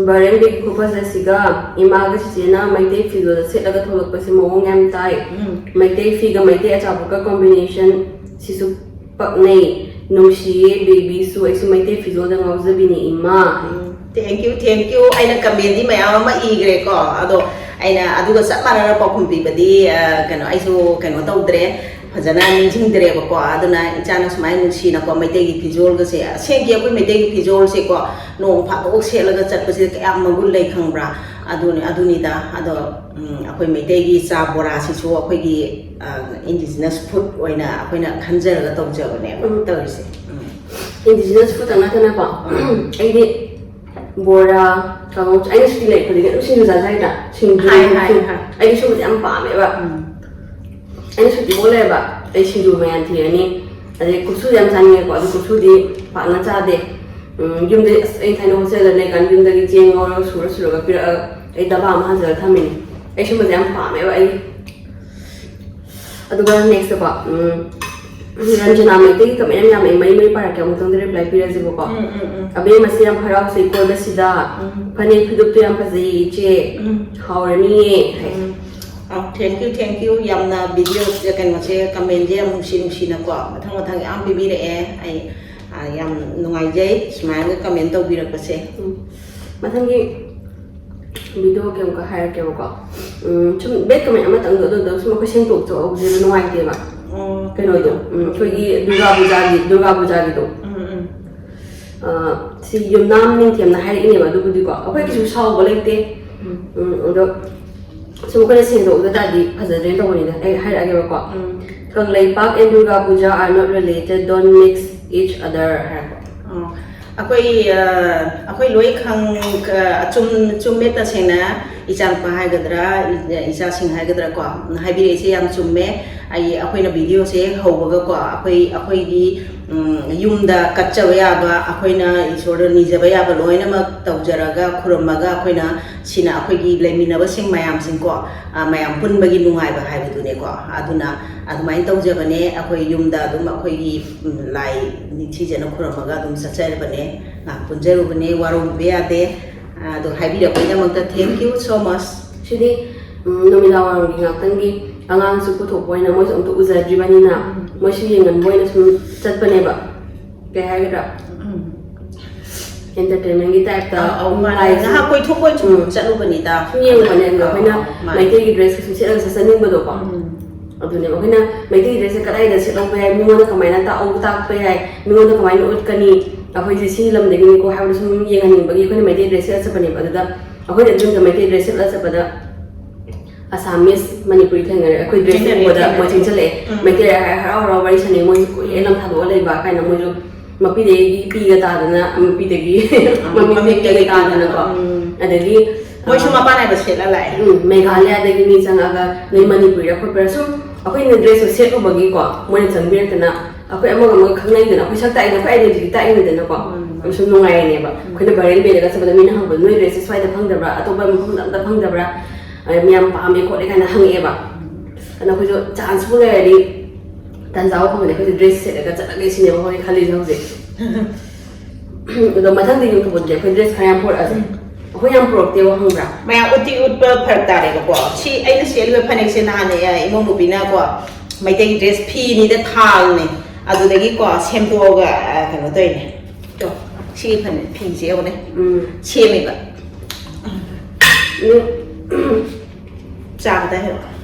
ꯚꯥꯏꯔꯦꯟꯒꯤ ꯈꯨꯐꯖꯁꯤꯒ ꯏꯃꯥꯒ ꯆꯤꯆꯦꯅ ꯃꯩꯇꯩ ꯐꯤꯖꯣꯜꯗ ꯁꯦꯠꯂꯒ ꯊꯣꯛꯂꯛꯄꯁꯦ ꯃꯑꯣꯡ ꯌꯥꯝ ꯇꯥꯏ꯫ ꯎꯝ꯫ ꯃꯩꯇꯩ ꯐꯤꯒ ꯃꯩꯇꯩ ꯑꯆꯥꯄꯣꯠꯀ combination ꯁꯤꯁꯨ ꯄꯛꯅꯩ꯫ ꯅꯨꯡꯁꯤꯌꯦ ꯕꯦꯕꯤꯁꯨ, ꯑꯩꯁꯨ ꯃꯩꯇꯩ ꯐꯤꯖꯣꯜꯗ ꯉꯥꯎꯖꯕꯤꯅꯦ ꯏꯃꯥ꯫ ꯎꯝ, thank you, thank you꯫ ꯑꯩꯅ commentꯗꯤ ꯃꯌꯥꯝ ꯑꯃ ꯏꯈ꯭ꯔꯦꯀꯣ, ꯑꯗꯣ ꯑꯩꯅ ꯑꯗꯨꯒ ꯆꯞ ꯃꯥꯟꯅꯅ ꯄꯥꯎꯈꯨꯝ ꯄꯤꯕꯗꯤ, ꯑ, ꯀꯩꯅꯣ, ꯑꯩꯁꯨ ꯀꯩꯅꯣ ꯇꯧꯗ꯭ꯔꯦ, ꯐꯖꯅ ꯅꯤꯡꯁꯤꯡꯗ꯭ꯔꯦꯕꯀꯣ꯫ ꯑꯗꯨꯅ ꯏꯆꯥꯅ ꯁꯨꯃꯥꯏꯅ ꯅꯨꯡꯁꯤꯅꯀꯣ ꯃꯩꯇꯩꯒꯤ ꯐꯤꯖꯣꯜꯒꯁꯦ, ꯑꯁꯦꯡꯒꯤ ꯑꯩꯈꯣꯏ ꯃꯩꯇꯩꯒꯤ ꯐꯤꯖꯣꯜꯁꯦꯀꯣ ꯅꯣꯡ ꯐꯥꯗꯣꯛ ꯁꯦꯠꯂꯒ ꯆꯠꯄꯁꯤꯗ ꯀꯌꯥꯝ ꯃꯒꯨꯟ ꯂꯩ ꯈꯪꯕ꯭ꯔꯥ? ꯑꯗꯨꯅꯤ, ꯑꯗꯨꯅꯤꯗ꯫ ꯑꯗꯣ, ꯎꯝ, ꯑꯩꯈꯣꯏ ꯃꯩꯇꯩꯒꯤ ꯆꯥ ꯕꯣꯔꯥꯁꯤꯁꯨ ꯑꯩꯈꯣꯏꯒꯤ, ꯑ, indigenous food ꯑꯣꯏꯅ ꯑꯩꯈꯣꯏꯅ ꯈꯟꯖꯔꯒ ꯇꯧꯖꯕꯅꯦꯕ ꯎꯝ꯫ ꯇꯧꯔꯤꯁꯦ꯫ ꯎꯝ꯫ Indigenous food ꯇꯪ ꯅꯠꯇꯅꯀꯣ, ꯎꯝ꯫ ꯑꯩꯗꯤ ꯕꯣꯔꯥ, ꯀꯥꯡꯉꯧ, ꯑꯩꯅ ꯁꯨꯇꯤ ꯂꯩ ꯈꯨꯗꯤꯡꯒꯤ ꯑꯗꯨꯝ ꯁꯤꯡꯖꯨ ꯆꯥꯖꯩꯗ꯫ ꯁꯤꯡꯖꯨ, ꯍꯥꯏ, ꯍꯥꯏ, ꯁꯤꯡ- ꯍꯥꯏ꯫ ꯑꯩꯗꯤ ꯁꯨꯝꯕꯁꯦ ꯌꯥꯝ ꯄꯥꯝꯃꯦꯕ꯫ ꯎꯝ꯫ ꯑꯩꯅ ꯁꯨꯇꯤ ꯄꯣꯛ ꯂꯩꯔꯕ, ꯑꯩ ꯁꯤꯡꯖꯨ ꯃꯌꯥꯝ ꯊꯤꯔꯅꯤ, ꯑꯗꯩ ꯀꯨꯞꯁꯨ ꯌꯥꯝ ꯆꯥꯅꯤꯡꯉꯦꯀꯣ, ꯑꯗꯨ ꯀꯨꯞꯁꯨꯗꯤ ꯄꯥꯛꯅ ꯆꯥꯗꯦ꯫ ꯎꯝ, ꯌꯨꯝꯗ, ꯑꯁ, ꯑꯩ ꯊꯥꯏꯅ ꯍꯣꯁꯇꯦꯜꯗ ꯂꯩꯀꯥꯟꯗ ꯌꯨꯝꯗꯒꯤ ꯆꯦꯡ ꯉꯧꯔꯒ ꯁꯨꯔ ꯁꯨꯔꯒ ꯄꯤꯔꯛꯑꯒ ꯑꯩ ꯗꯕꯥ ꯑꯃ ꯍꯥꯟꯖꯜꯂꯒ ꯊꯝꯃꯤꯅꯦ꯫ ꯑꯩ ꯁꯨꯝꯕꯁꯦ ꯌꯥꯝ ꯄꯥꯝꯃꯦꯕ ꯑꯩ꯫ ꯑꯗꯨꯒ next ꯀꯣ, ꯎꯝ, ꯔꯟꯖꯅꯥ ꯃꯩꯇꯩꯒꯤ comment ꯌꯥꯝ ꯌꯥꯝꯃꯦ, ꯃꯔꯤ ꯃꯔꯤ ꯄꯥꯔꯛꯀꯦ, ꯑꯃꯨꯛꯇꯪꯗ reply ꯄꯤꯔꯁꯤꯕꯀꯣ꯫ ꯎꯝ, ꯎꯝ, ꯎꯝ꯫ ꯑꯕꯦꯝꯃꯁꯤ ꯌꯥꯝ ꯍꯔꯥꯎꯖꯩ ꯀꯣꯏꯕꯁꯤꯗ꯫ ꯎꯝ꯫ ꯐꯅꯦꯛ ꯐꯤꯗꯨꯞꯇꯣ ꯌꯥꯝ ꯐꯖꯩꯌꯦ ꯏꯆꯦ꯫ ꯎꯝ꯫ ꯍꯥꯎꯔꯅꯤꯌꯦ ꯍꯥꯏ꯫ ꯎꯝ꯫ ꯑ, thank you, thank you꯫ ꯌꯥꯝꯅ video ꯀꯩꯅꯣꯁꯦ, commentꯁꯦ ꯌꯥꯝ ꯅꯨꯡꯁꯤ ꯅꯨꯡꯁꯤꯅꯀꯣ, ꯃꯊꯪ ꯃꯊꯪ ꯌꯥꯝ ꯄꯤꯕꯤꯔꯛꯑꯦ꯫ ꯑꯩ, ꯑ, ꯌꯥꯝ ꯅꯨꯡꯉꯥꯏꯖꯩ ꯁꯨꯃꯥꯏꯅꯒ comment ꯇꯧꯕꯤꯔꯛꯄꯁꯦ꯫ ꯎꯝ꯫ ꯃꯊꯪꯒꯤ videoꯒꯤ ꯑꯃꯨꯛꯀ ꯍꯥꯏꯔꯛꯀꯦꯕꯀꯣ꯫ ꯎꯝ, ꯁꯨꯝ bad comment ꯑꯃꯇꯪꯗꯣ, ꯑꯗꯨꯗꯣ ꯁꯨꯝ ꯑꯩꯈꯣꯏ ꯁꯦꯡꯗꯣꯛꯆꯍꯧꯕꯁꯦ ꯅꯨꯡꯉꯥꯏꯇꯦꯕ꯫ ꯑꯣ, ꯀꯩꯅꯣꯗꯣ, ꯎꯝ, ꯑꯩꯈꯣꯏꯒꯤ ꯗꯨꯔꯒꯥ ꯄꯨꯖꯥꯒꯤ, ꯗꯨꯔꯒꯥ ꯄꯨꯖꯥꯒꯤꯗꯣ꯫ ꯎꯝ, ꯎꯝ꯫ ꯑ, ꯁꯤ ꯌꯨꯝꯅꯥꯝ ꯅꯤꯡꯊꯦꯝꯅ ꯍꯥꯏꯔꯛꯏꯅꯦꯕ, ꯑꯗꯨꯕꯨꯗꯤꯀꯣ ꯑꯩꯈꯣꯏ ꯀꯩꯁꯨ ꯁꯥꯎꯕ ꯂꯩꯇꯦ꯫ ꯎꯝ꯫ ꯎꯝ, ꯑꯗꯣ ꯁꯨꯝ ꯑꯩꯈꯣꯏꯅ ꯁꯦꯡꯗꯣꯛꯎꯗ ꯇꯥꯔꯗꯤ ꯐꯖꯗ꯭ꯔꯦꯅ ꯇꯧꯕꯅꯤꯗ꯫ ꯑꯩ ꯍꯥꯏꯔꯛꯑꯒꯦꯕꯀꯣ꯫ ꯎꯝ꯫ Kangleipak and Durga Puja are not related, don't mix each other ꯍꯥꯏꯔꯛꯄ꯫ ꯑꯣ, ꯑꯩꯈꯣꯏ, ꯑ, ꯑꯩꯈꯣꯏ ꯂꯣꯏ ꯈꯪ-, ꯑ, ꯑꯆꯨꯝ-, ꯆꯨꯝꯃꯦ ꯇꯁꯦꯡꯅ꯫ ꯏꯆꯥꯅꯨꯄꯥ ꯍꯥꯏꯒꯗ꯭ꯔꯥ, ꯏ-, ꯏꯆꯥꯁꯤꯡ ꯍꯥꯏꯒꯗ꯭ꯔꯥ ꯀꯣ, ꯍꯥꯏꯕꯤꯔꯛꯏꯁꯦ ꯌꯥꯝ ꯆꯨꯝꯃꯦ꯫ ꯑꯩ, ꯑꯩꯈꯣꯏꯅ videoꯁꯦ ꯍꯧꯕꯒꯀꯣ, ꯑꯩꯈꯣꯏ, ꯑꯩꯈꯣꯏꯒꯤ, ꯎꯝ, ꯌꯨꯝꯗ ꯀꯠꯆꯕ ꯌꯥꯕ, ꯑꯩꯈꯣꯏꯅ ꯏꯁꯣꯔꯗ ꯅꯤꯖꯕ ꯌꯥꯕ ꯂꯣꯏꯅꯃꯛ ꯇꯧꯖꯔꯒ, ꯈꯨꯔꯨꯝꯃꯒ, ꯑꯩꯈꯣꯏꯅ ꯁꯤꯅ ꯑꯩꯈꯣꯏꯒꯤ ꯂꯩꯃꯤꯟꯅꯕꯁꯤꯡ ꯃꯌꯥꯝꯁꯤꯡꯀꯣ, ꯑ, ꯃꯌꯥꯝ ꯄꯨꯟꯕꯒꯤ ꯅꯨꯡꯉꯥꯏꯕ ꯍꯥꯏꯕꯗꯨꯅꯦꯀꯣ꯫ ꯑꯗꯨꯅ ꯑꯗꯨꯃꯥꯏꯅ ꯇꯧꯖꯕꯅꯦ꯫ ꯑꯩꯈꯣꯏ ꯌꯨꯝꯗ ꯑꯗꯨꯝ ꯑꯩꯈꯣꯏꯒꯤ, ꯎꯝ, ꯂꯥꯏ ꯅꯤꯡꯊꯤꯖꯅ ꯈꯨꯔꯨꯝꯃꯒ ꯑꯗꯨꯝ ꯆꯠꯆꯔꯕꯅꯦ꯫ ꯉꯥꯏꯍꯥꯛ ꯄꯨꯟꯖꯔꯨꯕꯅꯦ, ꯋꯥꯔꯧꯕꯤꯕ ꯌꯥꯗꯦ꯫ ꯑꯗꯣ ꯍꯥꯏꯕꯤꯔꯛꯄꯒꯤꯗꯃꯛꯇ thank you so much꯫ ꯁꯤꯗꯤ, ꯎꯝ, ꯅꯨꯃꯤꯗꯥꯡ ꯋꯥꯏꯔꯝꯒꯤ ꯉꯥꯛꯇꯪꯒꯤ ꯑꯉꯥꯡꯁꯨ ꯄꯨꯊꯣꯛꯄ ꯑꯣꯏꯅ ꯃꯣꯏꯁꯨ ꯑꯝꯇ ꯎꯖꯗ꯭ꯔꯤꯕꯅꯤꯅ, ꯃꯣꯏꯁꯨ ꯌꯦꯡꯍꯟꯕ ꯑꯣꯏꯅ ꯁꯨꯝ ꯆꯠꯄꯅꯦꯕ꯫ ꯀꯩ ꯍꯥꯏꯒꯗ꯭ꯔꯥ? ꯎꯝ꯫ Entertainmentꯒꯤ typeꯇ ꯑꯧ, ꯃꯥꯅꯦ꯫ ꯂꯥꯏꯁꯦ ꯉꯥꯏꯍꯥꯛ ꯀꯣꯏꯊꯣꯛꯄ ꯑꯣꯏꯅ ꯁꯨꯝ ꯎꯝ꯫ ꯆꯠꯂꯨꯕꯅꯤꯗ꯫ ꯁꯨꯝ ꯌꯦꯡꯕꯅꯦ, ꯑꯗꯨꯒ ꯑꯧ, ꯑꯩꯈꯣꯏꯅ ꯃꯥꯅꯦ꯫ ꯃꯩꯇꯩꯒꯤ dress ꯁꯨꯝ ꯁꯦꯠꯂꯒ ꯆꯠꯆꯅꯤꯡꯕꯗꯣꯀꯣ꯫ ꯎꯝ꯫ ꯑꯗꯨꯅꯦꯕ ꯑꯩꯈꯣꯏꯅ ꯃꯩꯇꯩꯒꯤ dressꯁꯦ ꯀꯗꯥꯏꯗ ꯁꯦꯠꯍꯧꯕ ꯌꯥꯏ, ꯃꯤꯉꯣꯟꯗ ꯀꯃꯥꯏꯅ ꯇꯥꯛꯍꯧ-, ꯇꯥꯛꯄ ꯌꯥꯏ, ꯃꯤꯉꯣꯟꯗ ꯀꯃꯥꯏꯅ ꯎꯠꯀꯅꯤ, ꯑꯩꯈꯣꯏꯁꯦ ꯁꯤ ꯂꯝꯗꯒꯤꯅꯤꯀꯣ ꯍꯥꯏꯕꯗꯣ ꯁꯨꯝ ꯌꯦꯡꯍꯟꯅꯤꯡꯕꯒꯤ ꯑꯩꯈꯣꯏꯅ ꯃꯩꯇꯩ dress ꯁꯦꯠꯂ ꯆꯠꯄꯅꯦꯕ꯫ ꯑꯗꯨꯗ ꯑꯩꯈꯣꯏꯅ ꯑꯗꯨꯝ ꯃꯩꯇꯩ dress ꯁꯦꯠꯂ ꯆꯠꯄꯗ Assamese, ꯃꯅꯤꯄꯨꯔꯤ ꯊꯦꯡꯅꯔꯦ꯫ ꯑꯩꯈꯣꯏ dress ꯊꯦꯡꯅꯔꯦ, ꯎꯕꯗ ꯊꯦꯡꯅꯔꯦ꯫ ꯃꯣꯏ ꯆꯦꯟꯁꯤꯜꯂꯛꯑꯦ꯫ ꯎꯝ꯫ ꯃꯩꯇꯩ ꯍꯥꯏ ꯍꯔꯥꯎ ꯍꯔꯥꯎ ꯋꯥꯔꯤ ꯁꯥꯟꯅꯩ, ꯃꯣꯏ ꯀꯨꯏꯔꯦ ꯂꯝ ꯊꯥꯗꯣꯛꯑ ꯂꯩꯕ ꯀꯥꯏꯅ ꯃꯣꯏꯁꯨ ꯃꯄꯤꯗꯒꯤ ꯄꯤꯒ ꯇꯥꯗꯅ, ꯃꯄꯤꯗꯒꯤ ꯃꯃꯤꯠꯇꯒꯤ ꯄꯤꯒ ꯇꯥꯗꯅꯀꯣ꯫ ꯎꯝ꯫ ꯑꯗꯒꯤ, ꯃꯣꯏꯁꯨ ꯑ, ꯃꯄꯥꯟ ꯅꯥꯏꯕ ꯁꯦꯠꯂ ꯂꯥꯛꯑꯦ꯫ ꯎꯝ, ꯃꯦꯘꯥꯂꯌꯥꯗꯒꯤ ꯃꯤ ꯆꯪꯉꯛꯑꯒ ꯅꯣꯏ ꯃꯅꯤꯄꯨꯔꯤꯔ ꯈꯣꯠꯄ꯭ꯔꯥ ꯁꯨꯝ ꯑꯩꯈꯣꯏꯅ dress ꯁꯦꯠꯂꯨꯕꯒꯤꯀꯣ, ꯃꯣꯏꯅ ꯆꯪꯕꯤꯔꯛꯇꯅ ꯑꯩꯈꯣꯏ ꯑꯃꯒ ꯑꯃꯒ ꯈꯪꯅꯩꯗꯅ, ꯑꯩꯈꯣꯏ ꯁꯛ ꯇꯥꯛꯏꯅ, ꯑꯩꯈꯣꯏ identity ꯇꯥꯛꯏꯅꯤꯗꯅꯀꯣ꯫ ꯎꯝ꯫ ꯑꯗꯨ ꯁꯨꯝ ꯅꯨꯡꯉꯥꯏꯔꯤꯅꯦꯕ꯫ ꯎꯝ꯫ ꯑꯩꯈꯣꯏꯅ viral ꯃꯦꯂꯒ ꯆꯠꯄꯗ ꯃꯤꯅ ꯍꯪꯕꯗ, "ꯅꯣꯏ dress ꯁꯦ ꯁ꯭ꯋꯥꯏꯗ ꯐꯪꯗꯕ꯭ꯔꯥ? ꯑꯇꯣꯞꯄ ꯃꯐꯝꯗ ꯑꯝꯇ ꯐꯪꯗꯕ꯭ꯔꯥ? ꯑ, ꯃꯌꯥꯝ ꯄꯥꯝꯃꯦ ꯈꯣꯠꯂꯦ" ꯀꯥꯏꯅ ꯍꯪꯉꯛꯑꯦꯕ꯫ ꯑꯗꯨꯅ ꯑꯩꯈꯣꯏꯁꯨ chance ꯄꯨ ꯂꯩꯔꯗꯤ, ꯇꯥꯟꯖꯥ ꯐꯪꯉꯗꯤ ꯑꯩꯈꯣꯏꯁꯨ dress ꯁꯦꯠꯂꯒ ꯆꯠꯂꯒꯦ ꯁꯤꯅꯦꯕ ꯑꯩꯈꯣꯏ ꯈꯜꯂꯤꯁꯦ ꯍꯧꯖꯤꯛ꯫ ꯑꯗꯣ ꯃꯊꯪꯗ ꯌꯨꯝ ꯊꯣꯛꯄꯗꯗꯤ ꯑꯩꯈꯣꯏ dress ꯈꯔ ꯌꯥꯝ ꯄꯨꯔꯛꯑꯁꯦ꯫ ꯎꯝ꯫ ꯑꯩꯈꯣꯏ ꯌꯥꯝ ꯄꯨꯔꯛꯇꯦꯕ, ꯈꯪꯕ꯭ꯔꯥ? ꯃꯌꯥꯝ ꯎꯠꯇꯤ ꯎꯠꯄ ꯐꯔꯛ ꯇꯥꯔꯦꯕꯀꯣ꯫ ꯁꯤ ꯑꯩꯅ ꯁꯦꯠꯂꯤꯕ ꯐꯅꯦꯛꯁꯦ ꯅꯍꯥꯟ, ꯑ, ꯏꯃꯧ ꯅꯨꯄꯤꯅꯀꯣ, ꯃꯩꯇꯩꯒꯤ dress ꯐꯤꯅꯤꯗ ꯊꯥꯡꯅꯦ꯫ ꯑꯗꯨꯗꯒꯤꯀꯣ, ꯁꯦꯝꯗꯣꯛꯑꯒ, ꯑ, ꯀꯩꯅꯣ ꯇꯧꯔꯤꯅꯦ꯫ ꯇꯣ, ꯁꯤꯒꯤ ꯐꯅꯦꯛ ꯐꯤꯁꯦ ꯌꯦꯡꯉꯨꯅꯦ꯫ ꯎꯝ꯫ ꯁꯦꯝꯃꯤꯕ꯫ ꯎꯝ꯫ ꯆꯥꯕꯗ ꯍꯦꯛ꯫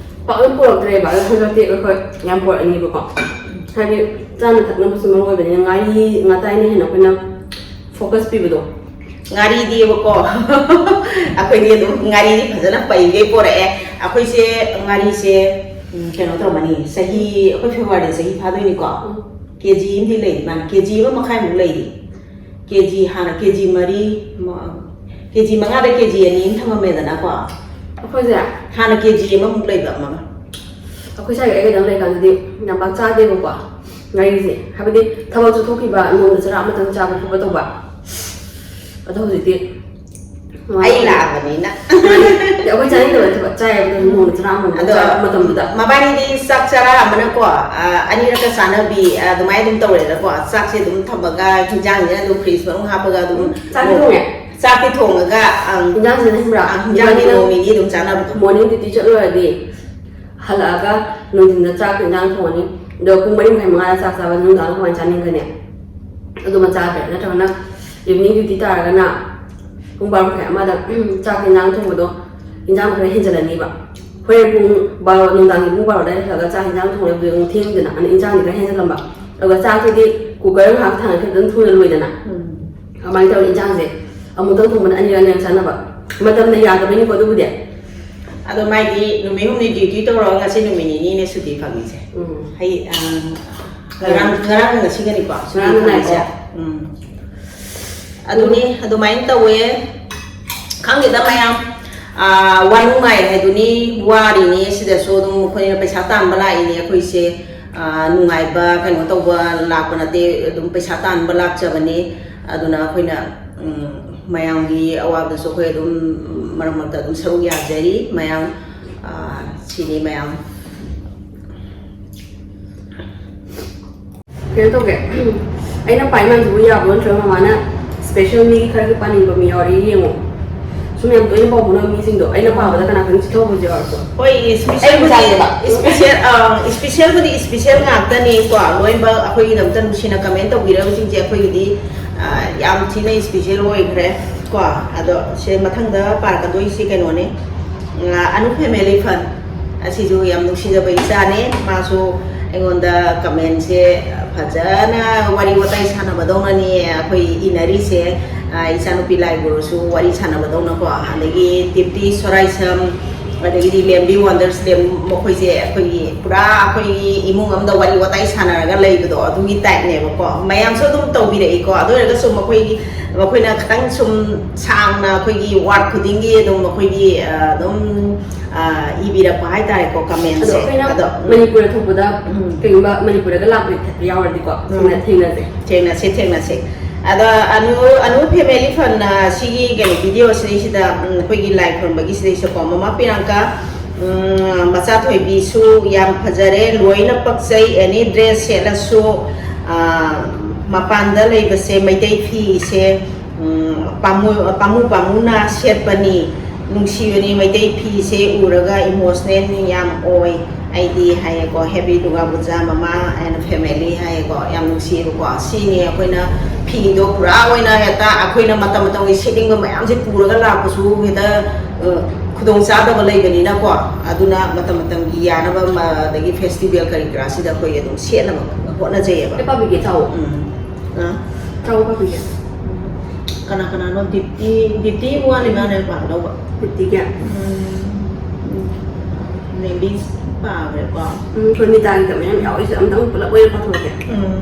ꯄꯥꯛꯅ ꯄꯨꯔꯛꯇ꯭ꯔꯦꯕ, ꯑꯗꯣ ꯍꯟꯗꯛꯇꯤ ꯑꯩꯈꯣꯏ ꯌꯥꯝ ꯄꯨꯔꯛꯑꯅꯤꯕꯀꯣ꯫ ꯍꯥꯏꯗꯤ ꯆꯥꯅ ꯊꯛꯅꯕꯁꯨ ꯃꯔꯨ ꯑꯣꯏꯕꯅꯤꯅ ꯉꯥꯔꯤ ꯉꯥꯇꯥꯏꯅ ꯍꯦꯟꯅ ꯑꯩꯈꯣꯏꯅ focus ꯄꯤꯕꯗꯣ꯫ ꯉꯥꯔꯤꯗꯤꯕꯀꯣ, ꯑꯩꯈꯣꯏꯗꯤ ꯑꯗꯨꯝ ꯉꯥꯔꯤꯗꯤ ꯐꯖꯅ ꯄꯩꯒꯩ ꯄꯣꯔꯛꯑꯦ꯫ ꯑꯩꯈꯣꯏꯁꯦ ꯉꯥꯔꯤꯁꯦ, ꯎꯝ, ꯀꯩꯅꯣ ꯇꯧꯔꯝꯃꯅꯤ, ꯆꯍꯤ, ꯑꯩꯈꯣꯏ February ꯆꯍꯤ ꯐꯥꯗꯣꯏꯅꯤꯀꯣ꯫ ꯎꯝ꯫ KG ꯑꯃꯗꯤ ꯂꯩ, ꯃꯥꯅꯤ, KG ꯑꯃ ꯃꯈꯥꯏꯃꯨꯛ ꯂꯩꯔꯤ꯫ KG ꯍꯥꯟꯅ KG ꯃꯔꯤ, ꯃ-, KG ꯃꯉꯥꯗ KG ꯑꯅꯤ ꯑꯃ ꯊꯝꯃꯝꯃꯦꯗꯅꯀꯣ꯫ ꯑꯩꯈꯣꯏꯁꯦ? ꯍꯥꯟꯅ KG ꯑꯃꯃꯨꯛ ꯂꯩꯕ ꯑꯃꯒ꯫ ꯑꯩꯈꯣꯏ ꯁ꯭ꯋꯥꯏꯒꯤ ꯑꯩꯒ ꯅꯪ ꯂꯩꯔꯤꯀꯥꯟꯗꯗꯤ ꯌꯥꯝ ꯄꯥꯛ ꯆꯥꯗꯦꯕꯀꯣ ꯉꯥꯔꯤꯁꯦ꯫ ꯍꯥꯏꯕꯗꯤ ꯊꯕꯛꯁꯨ ꯊꯣꯛꯈꯤꯕ, ꯅꯣꯡꯃꯗ ꯆꯔꯥ ꯑꯃꯇꯪ ꯆꯥꯕ ꯈꯣꯠꯄ ꯇꯧꯕ꯫ ꯑꯗꯣ ꯍꯧꯖꯤꯛꯇꯤ ꯑꯩ ꯂꯥꯛꯑꯕꯅꯤꯅ꯫ ꯃꯥꯅꯦ꯫ ꯑꯗꯩ ꯑꯩꯈꯣꯏ ꯆꯥꯅꯤꯡꯗꯕ ꯊꯕꯛ ꯆꯥꯏꯌꯦꯕ, ꯑꯗꯨꯝ ꯅꯣꯡꯃꯗ ꯆꯔꯥ ꯑꯃꯃꯝ ꯑꯗꯣ ꯆꯥꯕ ꯃꯇꯝꯗꯨꯗ꯫ ꯃꯕꯥꯅꯤꯗꯤ ꯆꯥꯛ ꯆꯔꯥ ꯑꯃꯅꯀꯣ, ꯑ, ꯑꯅꯤꯔꯛꯀ ꯆꯥꯅꯕꯤ, ꯑ, ꯑꯗꯨꯃꯥꯏꯅ ꯑꯗꯨꯝ ꯇꯧꯔꯦꯗꯅꯀꯣ꯫ ꯆꯥꯛꯁꯦ ꯑꯗꯨꯝ ꯊꯝꯃꯒ, ꯍꯤꯟꯖꯥꯡꯁꯤꯅ ꯑꯗꯨꯝ fridge ꯃꯅꯨꯡ ꯍꯥꯞꯄꯒ ꯑꯗꯨꯝ ꯎꯝ, ꯆꯥꯛꯇꯤ ꯊꯣꯡꯉꯦ? ꯆꯥꯛꯇꯤ ꯊꯣꯡꯉꯒ, ꯑꯪ, ꯍꯤꯟꯖꯥꯡꯁꯤꯅ ꯈꯪꯕ꯭ꯔꯥ? ꯑꯪ, ꯍꯤꯟꯖꯥꯡꯗꯤ ꯏꯕꯥꯅꯤꯅ ꯅꯣꯡ ꯅꯤꯅꯤ ꯑꯗꯨꯝ ꯆꯥꯅꯕꯗꯣ꯫ Morning duty ꯆꯠꯂꯨꯔꯗꯤ ꯍꯜꯂꯛꯑꯒ ꯅꯨꯡꯊꯤꯟꯗ ꯆꯥꯛ ꯍꯤꯟꯖꯥꯡ ꯊꯣꯡꯉꯅꯤ꯫ ꯑꯗꯣ ꯄꯨꯡ ꯃꯔꯤ ꯃꯈꯥꯏ ꯃꯉꯥꯗ ꯆꯥꯛ ꯆꯥꯕ ꯅꯨꯡꯗꯥꯡꯗ ꯀꯃꯥꯏꯅ ꯆꯥꯅꯤꯡꯒꯅꯤ? ꯑꯗꯨꯃ ꯆꯥꯗ꯭ꯔꯦ꯫ ꯅꯠꯇ꯭ꯔꯒꯅ evening duty ꯇꯥꯔꯒꯅ ꯄꯨꯡ ꯕꯥꯔꯣ ꯃꯈꯥꯏ ꯑꯃꯗ ꯆꯥꯛ ꯍꯤꯟꯖꯥꯡ ꯊꯣꯡꯕꯗꯣ, ꯍꯤꯟꯖꯥꯡ ꯈꯔ ꯍꯦꯟꯖꯜꯂꯅꯤꯕ꯫ ꯍꯣꯔꯦꯟ ꯄꯨꯡ ꯕꯥꯔꯣ, ꯅꯨꯡꯗꯥꯡꯒꯤ ꯄꯨꯡ ꯕꯥꯔꯣ ꯑꯗꯨꯋꯥꯏꯗ ꯍꯜꯂꯛꯑꯒ ꯆꯥꯛ ꯍꯤꯟꯖꯥꯡ ꯊꯣꯡꯕꯗꯨꯗꯤ ꯑꯃꯨꯛ ꯊꯦꯡꯉꯤꯗꯅ, ꯑꯗꯨꯅ ꯏꯟꯖꯥꯡꯗꯤ ꯈꯔ ꯍꯦꯟꯖꯜꯂꯝꯕ꯫ ꯑꯗꯨꯒ ꯆꯥꯛꯁꯤꯗꯤ cooker ꯉꯥꯏꯍꯥꯛ ꯊꯥꯡꯒꯠꯈꯤꯕꯗ ꯑꯗꯨꯝ ꯊꯨꯅ ꯂꯣꯏꯗꯅ꯫ ꯎꯝ꯫ ꯑꯗꯨꯃꯥꯏꯅ ꯇꯧꯔ ꯏꯟꯖꯥꯡꯁꯦ ꯑꯃꯨꯛꯇꯪ ꯊꯣꯡꯕꯅ ꯑꯅꯤꯔꯛ ꯑꯅꯤꯔꯛ ꯆꯥꯅꯕ꯫ ꯃꯇꯝꯅ ꯌꯥꯗꯕꯩꯅꯤꯀꯣ ꯑꯗꯨꯕꯨꯗꯤ꯫ ꯑꯗꯣ ꯃꯥꯏꯗꯤ ꯅꯨꯃꯤꯠ ꯍꯨꯝꯅꯤ duty ꯇꯧꯔꯒ ꯉꯁꯤ ꯅꯨꯃꯤꯠ ꯅꯤꯅꯤꯅꯦ ꯁꯨꯇꯤ ꯐꯪꯉꯤꯁꯦ꯫ ꯎꯝ꯫ ꯍꯩ-, ꯑ, ꯉꯔꯥꯡ ꯉꯔꯥꯡ ꯉꯁꯤꯒꯅꯤꯀꯣ ꯁꯨꯔꯤ ꯉꯔꯥꯡ ꯐꯪꯉꯤꯁꯦ꯫ ꯉꯥꯏꯀꯣ꯫ ꯎꯝ꯫ ꯑꯗꯨꯅꯤ ꯑꯗꯨꯃꯥꯏꯅ ꯇꯧꯋꯦ꯫ ꯈꯪꯗꯦꯗ ꯃꯌꯥꯝ, ꯑꯥ, ꯋꯥ ꯅꯨꯡꯉꯥꯏ ꯍꯥꯏꯗꯨꯅꯤ, ꯋꯥꯔꯤꯅꯤ꯫ ꯁꯤꯗꯁꯨ ꯑꯗꯨꯝ ꯑꯩꯈꯣꯏꯅ ꯄꯩꯁꯥ ꯇꯥꯟꯕ ꯂꯥꯛꯏꯅꯦ꯫ ꯑꯩꯈꯣꯏꯁꯦ, ꯑꯥ, ꯅꯨꯡꯉꯥꯏꯕ ꯀꯩꯅꯣ ꯇꯧꯕ ꯂꯥꯛꯄ ꯅꯠꯇꯦ, ꯑꯗꯨꯝ ꯄꯩꯁꯥ ꯇꯥꯟꯕ ꯂꯥꯛꯆꯕꯅꯤ꯫ ꯑꯗꯨꯅ ꯑꯩꯈꯣꯏꯅ, ꯎꯝ, ꯃꯌꯥꯝꯒꯤ ꯑꯋꯥꯕꯗꯁꯨ ꯑꯩꯈꯣꯏ ꯑꯗꯨꯝ ꯃꯔꯛ ꯃꯔꯛꯇ ꯑꯗꯨꯝ ꯁꯔꯨꯛ ꯌꯥꯖꯔꯤ ꯃꯌꯥꯝ꯫ ꯑꯥ, ꯁꯤꯅꯤ ꯃꯌꯥꯝ꯫ ꯀꯩꯅꯣ ꯇꯧꯒꯦ, ꯑꯩꯅ ꯄꯥꯏ ꯃꯥꯟꯁꯤꯕꯨ ꯌꯥꯕ꯭ꯔꯣ ꯅꯠꯇ꯭ꯔꯒ ꯃꯃꯥꯅ ꯁ꯭ꯄꯦꯁꯦꯜ ꯃꯤꯒꯤ ꯈꯔꯒ ꯄꯥꯅꯤꯡꯕ ꯃꯤ ꯌꯥꯎꯔꯤ ꯌꯦꯡꯉꯣ꯫ ꯁꯨꯝ ꯌꯥꯝ ꯇꯣꯏꯅ ꯄꯥꯎ ꯐꯥꯎꯅꯕ ꯃꯤꯁꯤꯡꯗꯣ ꯑꯩꯅ ꯄꯥꯕꯗ ꯀꯅꯥ ꯈꯪ ꯆꯤꯊꯍꯧꯕꯁꯨ ꯌꯥꯎꯔꯛꯄ꯫ ꯍꯣꯏ, ꯑꯩꯕꯨꯗꯤ ꯏꯁꯄꯤꯁꯦꯜꯕꯨꯗꯤ ꯏꯁꯄꯤꯁꯦꯜ, ꯑ, ꯏꯁꯄꯤꯁꯦꯜꯕꯨꯗꯤ ꯏꯁꯄꯤꯁꯦꯜ ꯉꯥꯛꯇꯅꯤꯀꯣ꯫ ꯂꯣꯏꯅꯃꯛ ꯑꯩꯈꯣꯏꯒꯤꯗꯃꯛꯇ ꯅꯨꯡꯁꯤꯅ ꯀꯃꯦꯟ ꯇꯧꯕꯤꯔꯕꯁꯤꯡꯁꯦ ꯑꯩꯈꯣꯏꯒꯤꯗꯤ, ꯑ, ꯌꯥꯝ ꯊꯤꯅ ꯏꯁꯄꯤꯁꯦꯜ ꯑꯣꯏꯈ꯭ꯔꯦ ꯀꯣ꯫ ꯑꯗꯣ ꯁꯦ ꯃꯊꯪꯗ ꯄꯥꯔꯛꯀꯗꯣꯏꯁꯤ ꯀꯩꯅꯣꯅꯦ, ꯑ, ꯑꯅꯨ ꯐꯦꯃꯤꯂꯤ ꯐꯟ꯫ ꯑꯁꯤꯁꯨ ꯌꯥꯝ ꯅꯨꯡꯁꯤꯖꯕ ꯏꯆꯥꯅꯦ꯫ ꯃꯥꯁꯨ ꯑꯩꯉꯣꯟꯗ ꯀꯃꯦꯟꯁꯦ ꯐꯖꯅ ꯋꯥꯔꯤ ꯋꯥꯇꯥꯏ ꯁꯥꯟꯅꯕꯗꯧꯅꯅꯦ ꯑꯩꯈꯣꯏ ꯏꯅꯔꯤꯁꯦ꯫ ꯑ, ꯏꯆꯥꯅꯨꯄꯤ ꯂꯥꯏꯒꯨꯔꯨꯁꯨ ꯋꯥꯔꯤ ꯁꯥꯟꯅꯕꯗꯧꯅꯀꯣ, ꯑꯗꯒꯤ ꯇꯤꯞꯇꯤ ꯁꯣꯔꯥꯏꯁꯝ, ꯑꯗꯒꯤꯗꯤ ꯂꯦꯝꯕꯤ ꯋꯥꯟꯗꯔꯁ ꯂꯦꯝ, ꯃꯈꯣꯏꯁꯦ ꯑꯩꯈꯣꯏꯒꯤ ꯄꯨꯔꯥ ꯑꯩꯈꯣꯏꯒꯤ ꯏꯃꯨꯡ ꯑꯃꯗ ꯋꯥꯔꯤ ꯋꯥꯇꯥꯏ ꯁꯥꯟꯅꯔꯒ ꯂꯩꯕꯗꯣ ꯑꯗꯨꯒꯤ ꯇꯥꯏꯞꯅꯦꯕꯀꯣ꯫ ꯃꯌꯥꯝꯁꯨ ꯑꯗꯨꯝ ꯇꯧꯕꯤꯔꯛꯏꯀꯣ꯫ ꯑꯗꯨ ꯑꯣꯏꯔꯒꯁꯨ ꯃꯈꯣꯏꯒꯤ, ꯃꯈꯣꯏꯅ ꯈꯤꯇꯪ ꯁꯨꯝ ꯁꯥꯡꯅ ꯑꯩꯈꯣꯏꯒꯤ ꯋꯥꯔꯗ ꯈꯨꯗꯤꯡꯒꯤ ꯑꯗꯨꯝ ꯃꯈꯣꯏꯒꯤ, ꯑ, ꯑꯗꯨꯝ, ꯑ, ꯏꯕꯤꯔꯛꯄ ꯍꯥꯏꯇꯥꯔꯦꯀꯣ, ꯀꯃꯦꯟꯁꯦ꯫ ꯑꯗꯣ ꯑꯩꯈꯣꯏꯅ ꯑꯗꯣ, ꯎꯝ꯫ ꯃꯅꯤꯄꯨꯔꯗ ꯊꯣꯛꯄꯗ ꯎꯝ꯫ ꯀꯩꯒꯨꯝꯕ ꯃꯅꯤꯄꯨꯔꯗꯒ ꯂꯥꯛꯄꯗ ꯌꯥꯎꯔꯗꯤꯀꯣ ꯁꯨꯝꯅ ꯎꯝ꯫ ꯊꯦꯡꯅꯁꯦ꯫ ꯊꯦꯡꯅꯁꯦ, ꯊꯦꯡꯅꯁꯦ꯫ ꯑꯗ ꯑꯅꯨ, ꯑꯅꯨ ꯐꯦꯃꯤꯂꯤ ꯐꯟꯅ ꯁꯤꯒꯤ ꯀꯩꯅꯣ ꯚꯤꯗꯤꯑꯣ ꯁꯤꯗꯩꯁꯤꯗ, ꯎꯝ, ꯑꯩꯈꯣꯏꯒꯤ ꯂꯥꯏ ꯈꯨꯔꯨꯝꯕꯒꯤ ꯁꯤꯗꯩꯁꯤꯗꯀꯣ, ꯃꯃꯥ ꯄꯤꯔꯥꯡꯀ, ꯎꯝ, ꯃꯆꯥ ꯊꯣꯏꯕꯤꯁꯨ ꯌꯥꯝ ꯐꯖꯔꯦ, ꯂꯣꯏꯅ ꯄꯛꯆꯩ, ꯑꯦꯅꯤ ꯗ꯭ꯔꯦꯁ ꯁꯦꯠꯂꯁꯨ, ꯑ, ꯃꯄꯥꯟꯗ ꯂꯩꯕꯁꯦ ꯃꯩꯇꯩ ꯐꯤꯁꯦ, ꯎꯝ, ꯄꯥꯝꯃꯨ, ꯄꯥꯝꯃꯨ ꯄꯥꯝꯃꯨꯅ ꯁꯦꯠꯄꯅꯤ, ꯅꯨꯡꯁꯤꯕꯅꯤ, ꯃꯩꯇꯩ ꯐꯤꯁꯦ ꯎꯔꯒ ꯏꯃꯣꯁꯅꯦꯜ ꯌꯥꯝ ꯑꯣꯏ꯫ ꯑꯩꯗꯤ ꯍꯥꯏꯌꯦꯀꯣ, ꯍꯦꯄꯤ ꯗꯨꯔꯒꯥ ꯄꯨꯖꯥ ꯃꯃꯥ ꯑꯦꯟ ꯐꯦꯃꯤꯂꯤ ꯍꯥꯏꯌꯦꯀꯣ, ꯌꯥꯝ ꯅꯨꯡꯁꯤꯌꯦꯕꯀꯣ꯫ ꯁꯤꯅꯤ ꯑꯩꯈꯣꯏꯅ ꯐꯤꯗꯣ ꯄꯨꯔꯥ ꯑꯣꯏꯅ ꯍꯦꯛꯇ ꯑꯩꯈꯣꯏꯅ ꯃꯇꯝ ꯃꯇꯝꯒꯤ ꯁꯦꯠꯅꯤꯡꯕ ꯃꯌꯥꯝꯁꯦ ꯄꯨꯔꯒ ꯂꯥꯛꯄꯁꯨ ꯍꯦꯛꯇ, ꯑ, ꯈꯨꯗꯣꯡ ꯆꯥꯗꯕ ꯂꯩꯕꯅꯤꯅꯀꯣ꯫ ꯑꯗꯨꯅ ꯃꯇꯝ ꯃꯇꯝꯒꯤ ꯌꯥꯅꯕ, ꯃ-, ꯑꯗꯒꯤ ꯐꯦꯁꯇꯤꯚꯦꯜ ꯀꯔꯤ ꯀꯔꯥꯁꯤꯗ ꯑꯩꯈꯣꯏ ꯑꯗꯨꯝ ꯁꯦꯠꯅꯕ ꯍꯣꯠꯅꯖꯩꯌꯦꯕ꯫ ꯑꯩ ꯄꯥꯕꯤꯒꯦ ꯆꯥꯎ꯫ ꯎꯝ꯫ ꯑ? ꯆꯥꯎ ꯄꯥꯕꯤꯒꯦ꯫ ꯀꯅꯥ ꯀꯅꯥꯅꯣ? ꯗꯤꯞꯇꯤ, ꯗꯤꯞꯇꯤ ꯋꯥꯠꯂꯤ ꯃꯥꯅꯦ ꯄꯥꯒꯗꯧꯕ꯫ ꯗꯤꯞꯇꯤꯒꯤ꯫ ꯎꯝ꯫ ꯂꯦꯝꯕꯤ꯫ ꯄꯥꯈ꯭ꯔꯦꯀꯣ꯫ ꯎꯝ, ꯑꯩꯈꯣꯏ ꯅꯤꯇꯥꯒꯤꯗ ꯃꯌꯥꯝ ꯌꯥꯎꯔꯤꯁꯦ ꯑꯝꯇꯪ ꯄꯨꯂꯞ ꯑꯣꯏꯅ ꯄꯥꯊꯣꯛꯀꯦ꯫ ꯎꯝ꯫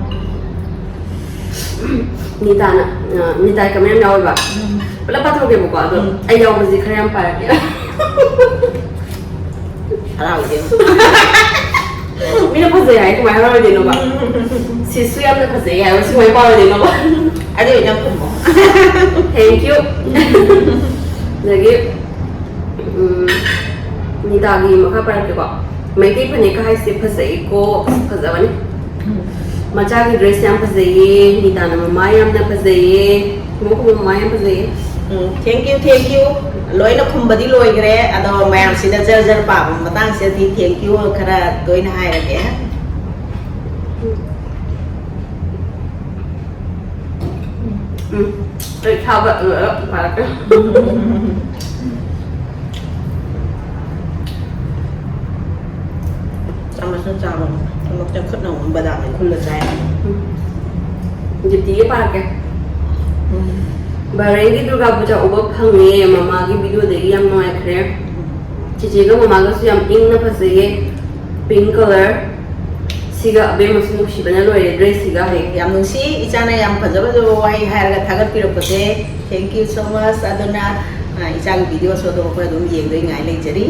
ꯅꯤꯇꯥꯅ, ꯑ, ꯅꯤꯇꯥꯒꯤ ꯀꯃꯦꯟ ꯌꯥꯝ ꯌꯥꯎꯋꯦꯕ꯫ ꯎꯝ꯫ ꯄꯨꯂꯞ ꯄꯥꯊꯣꯛꯀꯦꯕꯀꯣ, ꯑꯗꯣ ꯎꯝ꯫ ꯑꯩ ꯌꯥꯎꯕꯁꯤ ꯈꯔ ꯌꯥꯝ ꯄꯥꯔꯛꯀꯦ꯫ ꯍꯔꯥꯎꯗꯦ꯫ ꯃꯤꯅ ꯐꯖꯩ ꯍꯥꯏ ꯀꯃꯥꯏꯅ ꯍꯔꯥꯎꯔꯣꯏꯗꯣꯏꯅꯣꯕ? ꯎꯝ꯫ ꯁꯤꯁꯨ ꯌꯥꯝꯅ ꯐꯖꯩ ꯍꯥꯏꯕ ꯁꯤ ꯀꯃꯥꯏꯅ ꯄꯥꯔꯣꯏꯗꯣꯏꯅꯣꯕ? ꯑꯗꯨ ꯑꯣꯏꯅ ꯈꯨꯝꯃꯣ꯫ Thank you꯫ ꯑꯗꯒꯤ, ꯎꯝ, ꯅꯤꯇꯥꯒꯤ ꯃꯈꯥ ꯄꯥꯔꯛꯀꯦꯀꯣ꯫ ꯃꯩꯇꯩ ꯐꯅꯦꯛꯀ ꯍꯥꯏꯁꯦ ꯐꯖꯩꯀꯣ, ꯑꯁ, ꯐꯖꯕꯅꯤ꯫ ꯎꯝ꯫ ꯃꯆꯥꯒꯤ dress ꯌꯥꯝ ꯐꯖꯩꯌꯦ, ꯅꯤꯇꯥꯅ ꯃꯃꯥ ꯌꯥꯝꯅ ꯐꯖꯩꯌꯦ, ꯃꯣꯏ ꯃꯃꯥ ꯌꯥꯝ ꯐꯖꯩꯌꯦ꯫ ꯎꯝ, thank you, thank you꯫ ꯂꯣꯏꯅ ꯈꯨꯝꯕꯗꯤ ꯂꯣꯏꯈ꯭ꯔꯦ, ꯑꯗꯣ ꯃꯌꯥꯝꯁꯤꯗ ꯖꯔ ꯖꯔ ꯄꯥꯕ ꯃꯇꯥꯡꯁꯤꯗꯗꯤ thank you ꯈꯔ ꯇꯣꯏꯅ ꯍꯥꯏꯔꯒꯦ꯫ ꯎꯝ, ꯑꯩ ꯊꯥꯕ ꯂꯣꯏꯔꯒ ꯄꯥꯔꯛꯀꯦ꯫ ꯆꯥꯃꯁꯅ ꯆꯥꯕ, ꯆꯥꯃꯁꯅ ꯈꯨꯠꯅ ꯑꯃꯨꯛ ꯕꯗꯥꯝꯅ ꯈꯨꯜꯂ ꯆꯥꯏ꯫ ꯎꯝ꯫ ꯖꯤꯇꯤꯒꯤ ꯄꯥꯔꯛꯀꯦ꯫ ꯎꯝ꯫ ꯕꯍꯔꯦꯟꯒꯤ ꯗꯨꯔꯒꯥ ꯄꯨꯖꯥ ꯎꯕ ꯐꯪꯉꯦ, ꯃꯃꯥꯒꯤ videoꯗꯒꯤ ꯌꯥꯝ ꯅꯨꯡꯉꯥꯏꯈ꯭ꯔꯦ꯫ ꯆꯤꯆꯦꯒ ꯃꯃꯥꯒꯁꯨ ꯌꯥꯝ ꯏꯪꯅ ꯐꯖꯩꯌꯦ, pink colour꯫ ꯁꯤꯒ ꯑꯕꯦꯝꯃꯁꯨ ꯅꯨꯡꯁꯤꯕꯅ ꯂꯣꯏꯔꯦ dressꯁꯤꯒ꯫ ꯌꯥꯝ ꯅꯨꯡꯁꯤ, ꯏꯆꯥꯅ ꯌꯥꯝ ꯐꯖ ꯐꯖꯕ ꯋꯥꯍꯩ ꯍꯥꯏꯔꯒ ꯊꯥꯒꯠꯄꯤꯔꯛꯄꯁꯦ꯫ Thank you so much꯫ ꯑꯗꯨꯅ, ꯑ, ꯏꯆꯥꯒꯤ videoꯁꯨ ꯑꯗꯨꯝ ꯑꯩꯈꯣꯏ ꯑꯗꯨꯝ ꯌꯦꯡꯗꯣꯏ ꯉꯥꯏ ꯂꯩꯖꯔꯤ꯫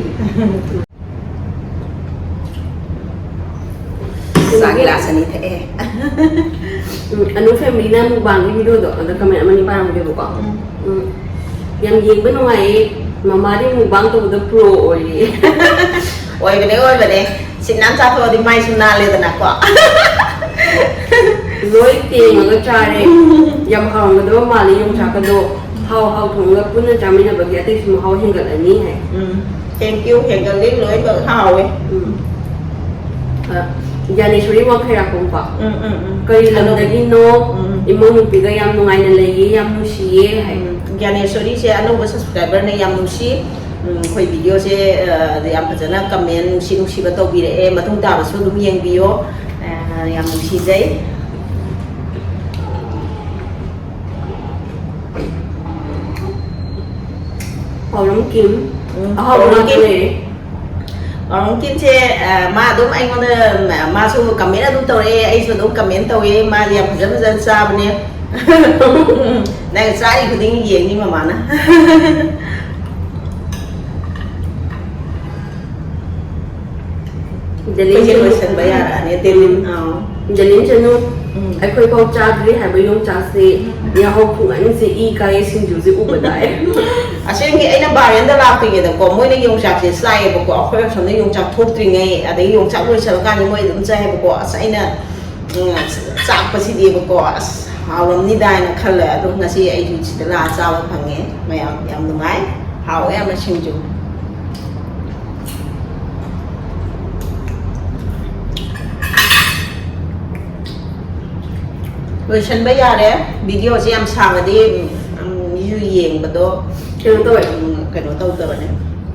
ꯆꯥ ꯒꯤꯂꯥꯁ ꯑꯅꯤ ꯊꯛꯑꯦ꯫ ꯎꯝ, ꯑꯅꯨ familyꯅ mukbangꯒꯤ videoꯗꯣ ꯑꯗ comment ꯑꯃꯅꯤ ꯄꯥꯔꯝꯒꯦꯕꯀꯣ꯫ ꯎꯝ꯫ ꯎꯝ, ꯌꯥꯝ ꯌꯦꯡꯕ ꯅꯨꯡꯉꯥꯏꯌꯦ꯫ ꯃꯃꯥꯗꯤ mukbang ꯇꯧꯕꯗ pro ꯑꯣꯏꯌꯦ꯫ ꯑꯣꯏꯕꯅꯦ, ꯑꯣꯏꯕꯅꯦ꯫ ꯁꯤꯠ ꯅꯥꯟ ꯆꯥꯊꯣꯛꯑꯗꯤ ꯃꯥꯏꯁꯨ ꯅꯥꯜꯂꯦꯗꯅꯀꯣ꯫ ꯂꯣꯏ ꯇꯦꯡꯉꯒ ꯆꯥꯔꯦ꯫ ꯌꯥꯝ ꯍꯥꯎꯔꯝꯒꯗꯕ ꯃꯥꯜꯂꯦ ꯌꯣꯡꯆꯥꯛꯀꯗꯣ꯫ ꯍꯥꯎ ꯍꯥꯎ ꯊꯣꯡꯉꯒ ꯄꯨꯟꯅ ꯆꯥꯃꯤꯟꯅꯕꯒꯤ ꯑꯇꯩꯁꯨ ꯃꯍꯥꯎ ꯍꯦꯟꯒꯠꯂꯅꯤ ꯍꯥꯏ꯫ ꯎꯝ꯫ Thank you, ꯍꯦꯟꯒꯠꯂꯤ, ꯂꯣꯏꯅꯃꯛ ꯍꯥꯎꯋꯦ꯫ ꯎꯝ꯫ ꯑ, ꯒ꯭ꯌꯥꯅꯦꯁꯣꯔꯤ ꯋꯥꯡꯈꯩꯔꯥꯛꯄꯝꯀꯣ꯫ ꯎꯝ, ꯎꯝ, ꯎꯝ꯫ ꯀꯔꯤ ꯂꯝꯗꯒꯤꯅꯣ? ꯎꯝ꯫ ꯏꯃꯧ ꯅꯨꯄꯤꯒ ꯌꯥꯝ ꯅꯨꯡꯉꯥꯏꯅ ꯂꯩꯌꯦ, ꯌꯥꯝ ꯅꯨꯡꯁꯤꯌꯦ ꯍꯥꯏ꯫ ꯎꯝ꯫ ꯒ꯭ꯌꯥꯅꯦꯁꯣꯔꯤꯁꯦ ꯑꯅꯧꯕ subscriberꯅꯦ, ꯌꯥꯝ ꯅꯨꯡꯁꯤ꯫ ꯎꯝ, ꯑꯩꯈꯣꯏ videoꯁꯦ, ꯑ, ꯌꯥꯝ ꯐꯖꯅ comment ꯅꯨꯡꯁꯤ ꯅꯨꯡꯁꯤꯕ ꯇꯧꯕꯤꯔꯛꯑꯦ꯫ ꯃꯇꯨꯡ ꯇꯥꯕꯁꯨ ꯑꯗꯨꯝ ꯌꯦꯡꯕꯤꯌꯣ꯫ ꯑ, ꯌꯥꯝ ꯅꯨꯡꯁꯤꯖꯩ꯫ ꯄꯥꯎꯔꯝ ꯀꯤꯝ꯫ ꯎꯝ, ꯑꯍꯥꯎꯕ ꯄꯥꯎꯔꯝ ꯉꯥꯛꯇ ꯀꯤꯝ꯫ ꯂꯩꯔꯦ꯫ ꯄꯥꯎꯔꯣꯡ ꯀꯤꯝꯁꯦ, ꯑ, ꯃꯥ ꯑꯗꯨꯝ ꯑꯩꯉꯣꯟꯗ, ꯃ-, ꯃꯥꯁꯨ ꯀꯃꯦꯟ ꯑꯗꯨꯝ ꯇꯧꯔꯛꯑꯦ, ꯑꯩꯁꯨ ꯑꯗꯨꯝ ꯀꯃꯦꯟ ꯇꯧꯋꯦ, ꯃꯥꯗꯤ ꯌꯥꯝ ꯐꯖ ꯐꯖꯅ ꯆꯥꯕꯅꯦ꯫ ꯅꯪ ꯆꯥꯔꯤ ꯈꯨꯗꯤꯡꯒꯤ ꯌꯦꯡꯅꯤ ꯃꯃꯥꯅ꯫ ꯗꯦꯂꯤꯟ ꯑꯩꯈꯣꯏꯁꯦ ꯆꯅꯨ꯫ ꯂꯣꯏꯁꯟꯕ ꯌꯥꯔꯛꯑꯅꯤ, ꯗꯦꯂꯤꯟ, ꯑꯥ꯫ ꯗꯦꯂꯤꯟ ꯆꯅꯨ, ꯎꯝ꯫ ꯑꯩꯈꯣꯏ ꯐꯥꯎ ꯆꯥꯗ꯭ꯔꯤ ꯍꯥꯏꯕ ꯌꯣꯡꯆꯥꯛꯁꯦ, ꯌꯥꯍꯧ ꯈꯨꯉꯟꯁꯦ ꯏ ꯀꯥꯏꯌꯦ, ꯁꯤꯡꯖꯨꯁꯦ ꯎꯕꯗ ꯑꯩ꯫ ꯑꯁꯦꯡꯒꯤ ꯑꯩꯅ ꯕꯥꯔꯦꯟꯗ ꯂꯥꯛꯇ꯭ꯔꯤꯉꯩꯗꯀꯣ, ꯃꯣꯏꯅ ꯌꯣꯡꯆꯥꯛꯁꯦ ꯆꯥꯏꯌꯦꯕꯀꯣ, ꯑꯩꯈꯣꯏ ꯑꯁꯣꯝꯗ ꯌꯣꯡꯆꯥꯛ ꯊꯣꯛꯇ꯭ꯔꯤꯉꯩ, ꯑꯗꯒꯤ ꯌꯣꯡꯆꯥꯛ ꯂꯣꯏꯁꯜꯂꯀꯥꯟꯗ ꯃꯣꯏ ꯑꯗꯨꯝ ꯆꯥꯏꯌꯦꯕꯀꯣ꯫ ꯑꯁ, ꯑꯩꯅ, ꯎꯝ, ꯆꯥꯛꯄꯁꯤꯗꯤꯕꯀꯣ, ꯑꯁ, ꯍꯥꯎꯔꯝꯅꯤꯗꯥ ꯍꯥꯏꯅ ꯈꯜꯂꯦ꯫ ꯑꯗꯣ ꯉꯁꯤ ꯑꯩꯁꯨ ꯁꯤꯗ ꯂꯥꯛꯑ ꯆꯥꯕ ꯐꯪꯉꯦ꯫ ꯃꯌꯥꯝ ꯌꯥꯝ ꯅꯨꯡꯉꯥꯏ, ꯍꯥꯎꯋꯦ ꯌꯥꯝꯅ ꯁꯤꯡꯖꯨ꯫ ꯂꯣꯏꯁꯟꯕ ꯌꯥꯔꯦ꯫ ꯚꯤꯗꯤꯑꯣꯁꯦ ꯌꯥꯝ ꯁꯥꯡꯉꯗꯤ, ꯎꯝ, ꯃꯤꯁꯨ ꯌꯦꯡꯕꯗꯣ ꯀꯩꯅꯣ ꯇꯧꯋꯦ꯫ ꯎꯝ, ꯀꯩꯅꯣ ꯇꯧꯗꯕꯅꯦ꯫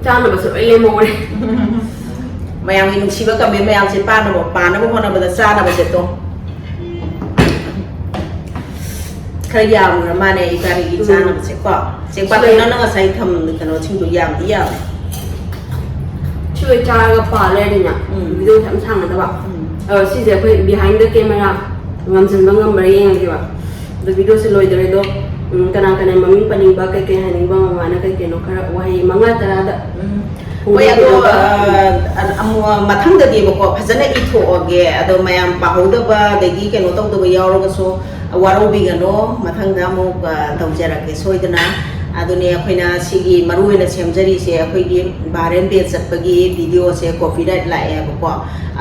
ꯆꯥꯅꯕꯁꯨ ꯂꯣꯏ ꯂꯦꯝꯍꯧꯔꯦ꯫ ꯃꯌꯥꯝꯒꯤ ꯅꯨꯡꯁꯤꯕ ꯀꯃꯦꯟ ꯃꯌꯥꯝꯁꯦ ꯄꯥꯅꯕ, ꯄꯥꯅꯕ ꯍꯣꯠꯅꯕꯗ ꯆꯥꯅꯕꯁꯦ ꯇꯣ꯫ ꯈꯔ ꯌꯥꯝꯈ꯭ꯔ ꯃꯥꯅꯦ ꯏꯕꯥꯅꯤꯒꯤ ꯎꯝ꯫ ꯆꯥꯅꯕꯁꯦꯀꯣ꯫ ꯆꯦꯡꯄꯥꯛꯇꯨ ꯁꯤꯗ ꯅꯪꯅ ꯉꯁꯥꯏ ꯊꯝ-, ꯀꯩꯅꯣꯁꯤꯡꯗꯣ ꯌꯥꯝꯗꯤ ꯌꯥꯝꯃꯦ꯫ ꯁꯤ ꯂꯣꯏ ꯆꯥꯔꯒ ꯄꯥ ꯂꯩꯔꯗꯤꯅꯦ, ꯎꯝ꯫ ꯚꯤꯗꯤꯑꯣꯁꯦ ꯌꯥꯝ ꯁꯥꯡꯒꯗꯕ꯫ ꯎꯝ꯫ ꯑ, ꯁꯤꯁꯦ ꯑꯩꯈꯣꯏ behind the camera ꯉꯝꯁꯤꯟꯕ ꯉꯝꯕ꯭ꯔꯥ ꯌꯦꯡꯉꯒꯦꯕ꯫ ꯑꯗꯣ ꯚꯤꯗꯤꯑꯣꯁꯦ ꯂꯣꯏꯗꯣꯔꯦ꯫ ꯑꯗꯣ, ꯎꯝ, ꯀꯅꯥ ꯀꯅꯥ ꯃꯃꯤꯡ ꯄꯟꯅꯤꯡꯕ, ꯀꯩ ꯀꯩ ꯍꯥꯏꯅꯤꯡꯕ, ꯃꯃꯥꯅ ꯀꯩ ꯀꯩꯅꯣ ꯈꯔ ꯋꯥꯍꯩ ꯃꯉꯥ ꯇꯔꯥꯗ ꯎꯝ꯫ ꯍꯣꯏ, ꯑꯗꯣ, ꯐꯣꯡꯗꯣꯛꯄꯤꯔꯒ꯫ ꯑ, ꯑ, ꯑꯃꯨ-, ꯃꯊꯪꯗꯗꯤꯕꯀꯣ, ꯐꯖꯅ ꯏꯊꯣꯛꯑꯒꯦ꯫ ꯑꯗꯣ ꯃꯌꯥꯝ ꯄꯥꯍꯧꯗꯕ ꯑꯗꯒꯤ ꯀꯩꯅꯣ ꯇꯧꯗꯕ ꯌꯥꯎꯔꯒꯁꯨ ꯋꯥꯔꯧꯕꯤꯒꯅꯣ, ꯃꯊꯪꯗ ꯑꯃꯨꯛ, ꯑ, ꯇꯧꯖꯔꯛꯀꯦ ꯁꯣꯏꯗꯅ꯫ ꯑꯗꯨꯅꯦ ꯑꯩꯈꯣꯏꯅ ꯁꯤꯒꯤ ꯃꯔꯨ ꯑꯣꯏꯅ ꯁꯦꯝꯖꯔꯤꯁꯦ, ꯑꯩꯈꯣꯏꯒꯤ viral page ꯆꯠꯄꯒꯤ ꯚꯤꯗꯤꯑꯣꯁꯦ copyright ꯂꯥꯛꯑꯦꯕꯀꯣ꯫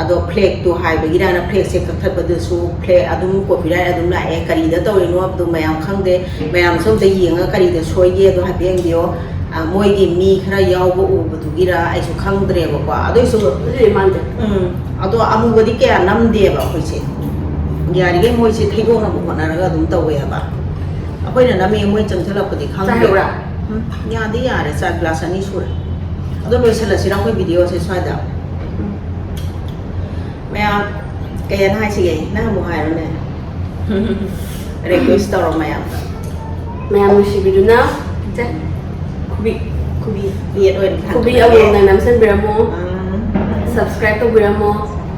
ꯑꯗꯣ flagꯇꯣ ꯍꯥꯏꯕꯒꯤꯔꯅ flagꯁꯦ ꯀꯛꯊꯠꯄꯗꯨꯁꯨ flag ꯑꯗꯨꯝ copyright ꯑꯗꯨꯝ ꯂꯥꯛꯑꯦ꯫ ꯀꯔꯤꯗ ꯇꯧꯔꯤꯅꯣ ꯍꯥꯏꯕꯗꯣ ꯃꯌꯥꯝ ꯈꯪꯗꯦ꯫ ꯃꯌꯥꯝꯁꯨ ꯑꯝꯇ ꯌꯦꯡꯉꯒ ꯀꯔꯤꯗ ꯁꯣꯏꯒꯦ ꯑꯗꯣ ꯍꯥꯏꯐꯦꯠ ꯌꯦꯡꯕꯤꯌꯣ꯫ ꯑ, ꯃꯣꯏꯒꯤ ꯃꯤ ꯈꯔ ꯌꯥꯎꯕ ꯎꯕꯗꯨꯒꯤꯔ ꯑꯩꯁꯨ ꯈꯪꯗ꯭ꯔꯦꯕꯀꯣ꯫ ꯑꯗꯨꯏꯁꯨ, ꯑꯗꯨꯗꯤ ꯃꯥꯟꯗꯦ꯫ ꯎꯝ, ꯑꯗꯣ ꯑꯃꯨꯕꯗꯤ ꯀꯌꯥ ꯅꯝꯗꯦꯕ ꯑꯩꯈꯣꯏꯁꯦ꯫ ꯌꯥꯔꯤꯈꯩ ꯃꯣꯏꯁꯦ ꯊꯩꯗꯣꯛꯅꯕ ꯍꯣꯠꯅꯔꯒ ꯑꯗꯨꯝ ꯇꯧꯋꯦꯕ꯫ ꯑꯩꯈꯣꯏꯅ ꯅꯝꯃꯤ ꯃꯣꯏ ꯆꯪꯁꯤꯜꯂꯛꯄꯗꯤ ꯈꯪꯗꯦ꯫ ꯆꯥꯏꯍꯧꯕ꯭ꯔꯥ? ꯎꯝ, ꯌꯥꯗꯤ ꯌꯥꯔꯦ, ꯆꯥꯛ ꯒ꯭ꯂꯥꯁ ꯑꯅꯤ ꯁꯨꯔꯦ꯫ ꯑꯗꯣ ꯂꯣꯏꯁꯤꯜꯂꯁꯤꯔ ꯑꯩꯈꯣꯏ ꯚꯤꯗꯤꯑꯣꯁꯦ ꯁ꯭ꯋꯥꯏꯗ? ꯎꯝ꯫ ꯃꯌꯥꯝ, ꯀꯩ ꯍꯥꯏꯅ ꯍꯥꯏꯁꯤꯒꯦ? ꯅꯪ ꯑꯃꯨꯛ ꯍꯥꯏꯔꯣꯅꯦ꯫ Request ꯇꯧꯔꯣ ꯃꯌꯥꯝꯗ꯫ ꯃꯌꯥꯝ ꯅꯨꯡꯁꯤꯕꯤꯗꯨꯅ, ꯁꯦ, ꯈꯨꯕꯤ, ꯈꯨꯕꯤ, ꯌꯦꯠ ꯑꯣꯏꯅ ꯈꯨꯕꯤ ꯊꯥꯡꯒꯠꯂꯒꯦ꯫ ꯑꯃꯃꯝꯅ ꯅꯝꯁꯤꯟꯕꯤꯔꯝꯃꯣ꯫ ꯎꯝ꯫ Subscribe ꯇꯧꯕꯤꯔꯝꯃꯣ,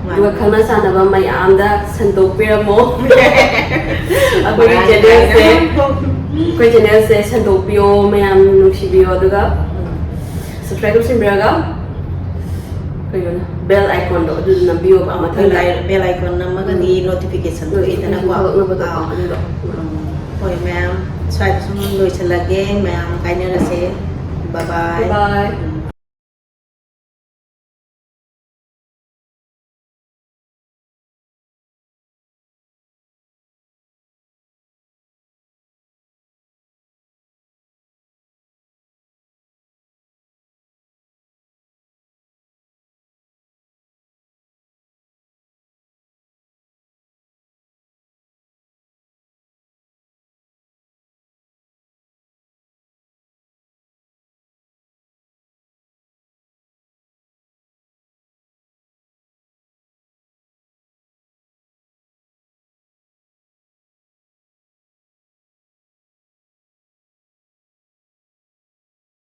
ꯑꯗꯨꯒ ꯈꯪꯅ ꯆꯥꯟꯅꯕ ꯃꯌꯥꯝꯗ ꯁꯟꯗꯣꯛꯄꯤꯔꯝꯃꯣ꯫ ꯑꯩꯈꯣꯏꯒꯤ ꯆꯦꯅꯦꯜꯁꯦ ꯑꯩꯈꯣꯏ ꯆꯦꯅꯦꯜꯁꯦ ꯁꯟꯗꯣꯛꯄꯤꯌꯣ ꯃꯌꯥꯝ, ꯅꯨꯡꯁꯤꯕꯤꯌꯣ, ꯑꯗꯨꯒ subscribe ꯇꯧꯁꯤꯟꯕꯤꯔꯒ ꯀꯩꯅꯣꯅ bell iconꯗꯣ ꯑꯗꯨꯗ ꯅꯝꯕꯤꯌꯣꯕ ꯃꯊꯪꯗ꯫ Bell icon ꯅꯝꯃꯒꯗꯤ notification ꯊꯣꯛꯏꯗꯅꯀꯣ꯫ Notification ꯊꯣꯛꯂꯛꯅꯕꯗꯣ ꯑꯥ꯫ ꯑꯗꯨꯗꯣ꯫ ꯎꯝ꯫ ꯍꯣꯏ ꯃꯌꯥꯝ, ꯁ꯭ꯋꯥꯏꯗ ꯁꯨꯝ ꯂꯣꯏꯁꯤꯜꯂꯒꯦ, ꯃꯌꯥꯝ ꯀꯥꯏꯅꯔꯁꯦ꯫ Bye bye꯫ Bye bye꯫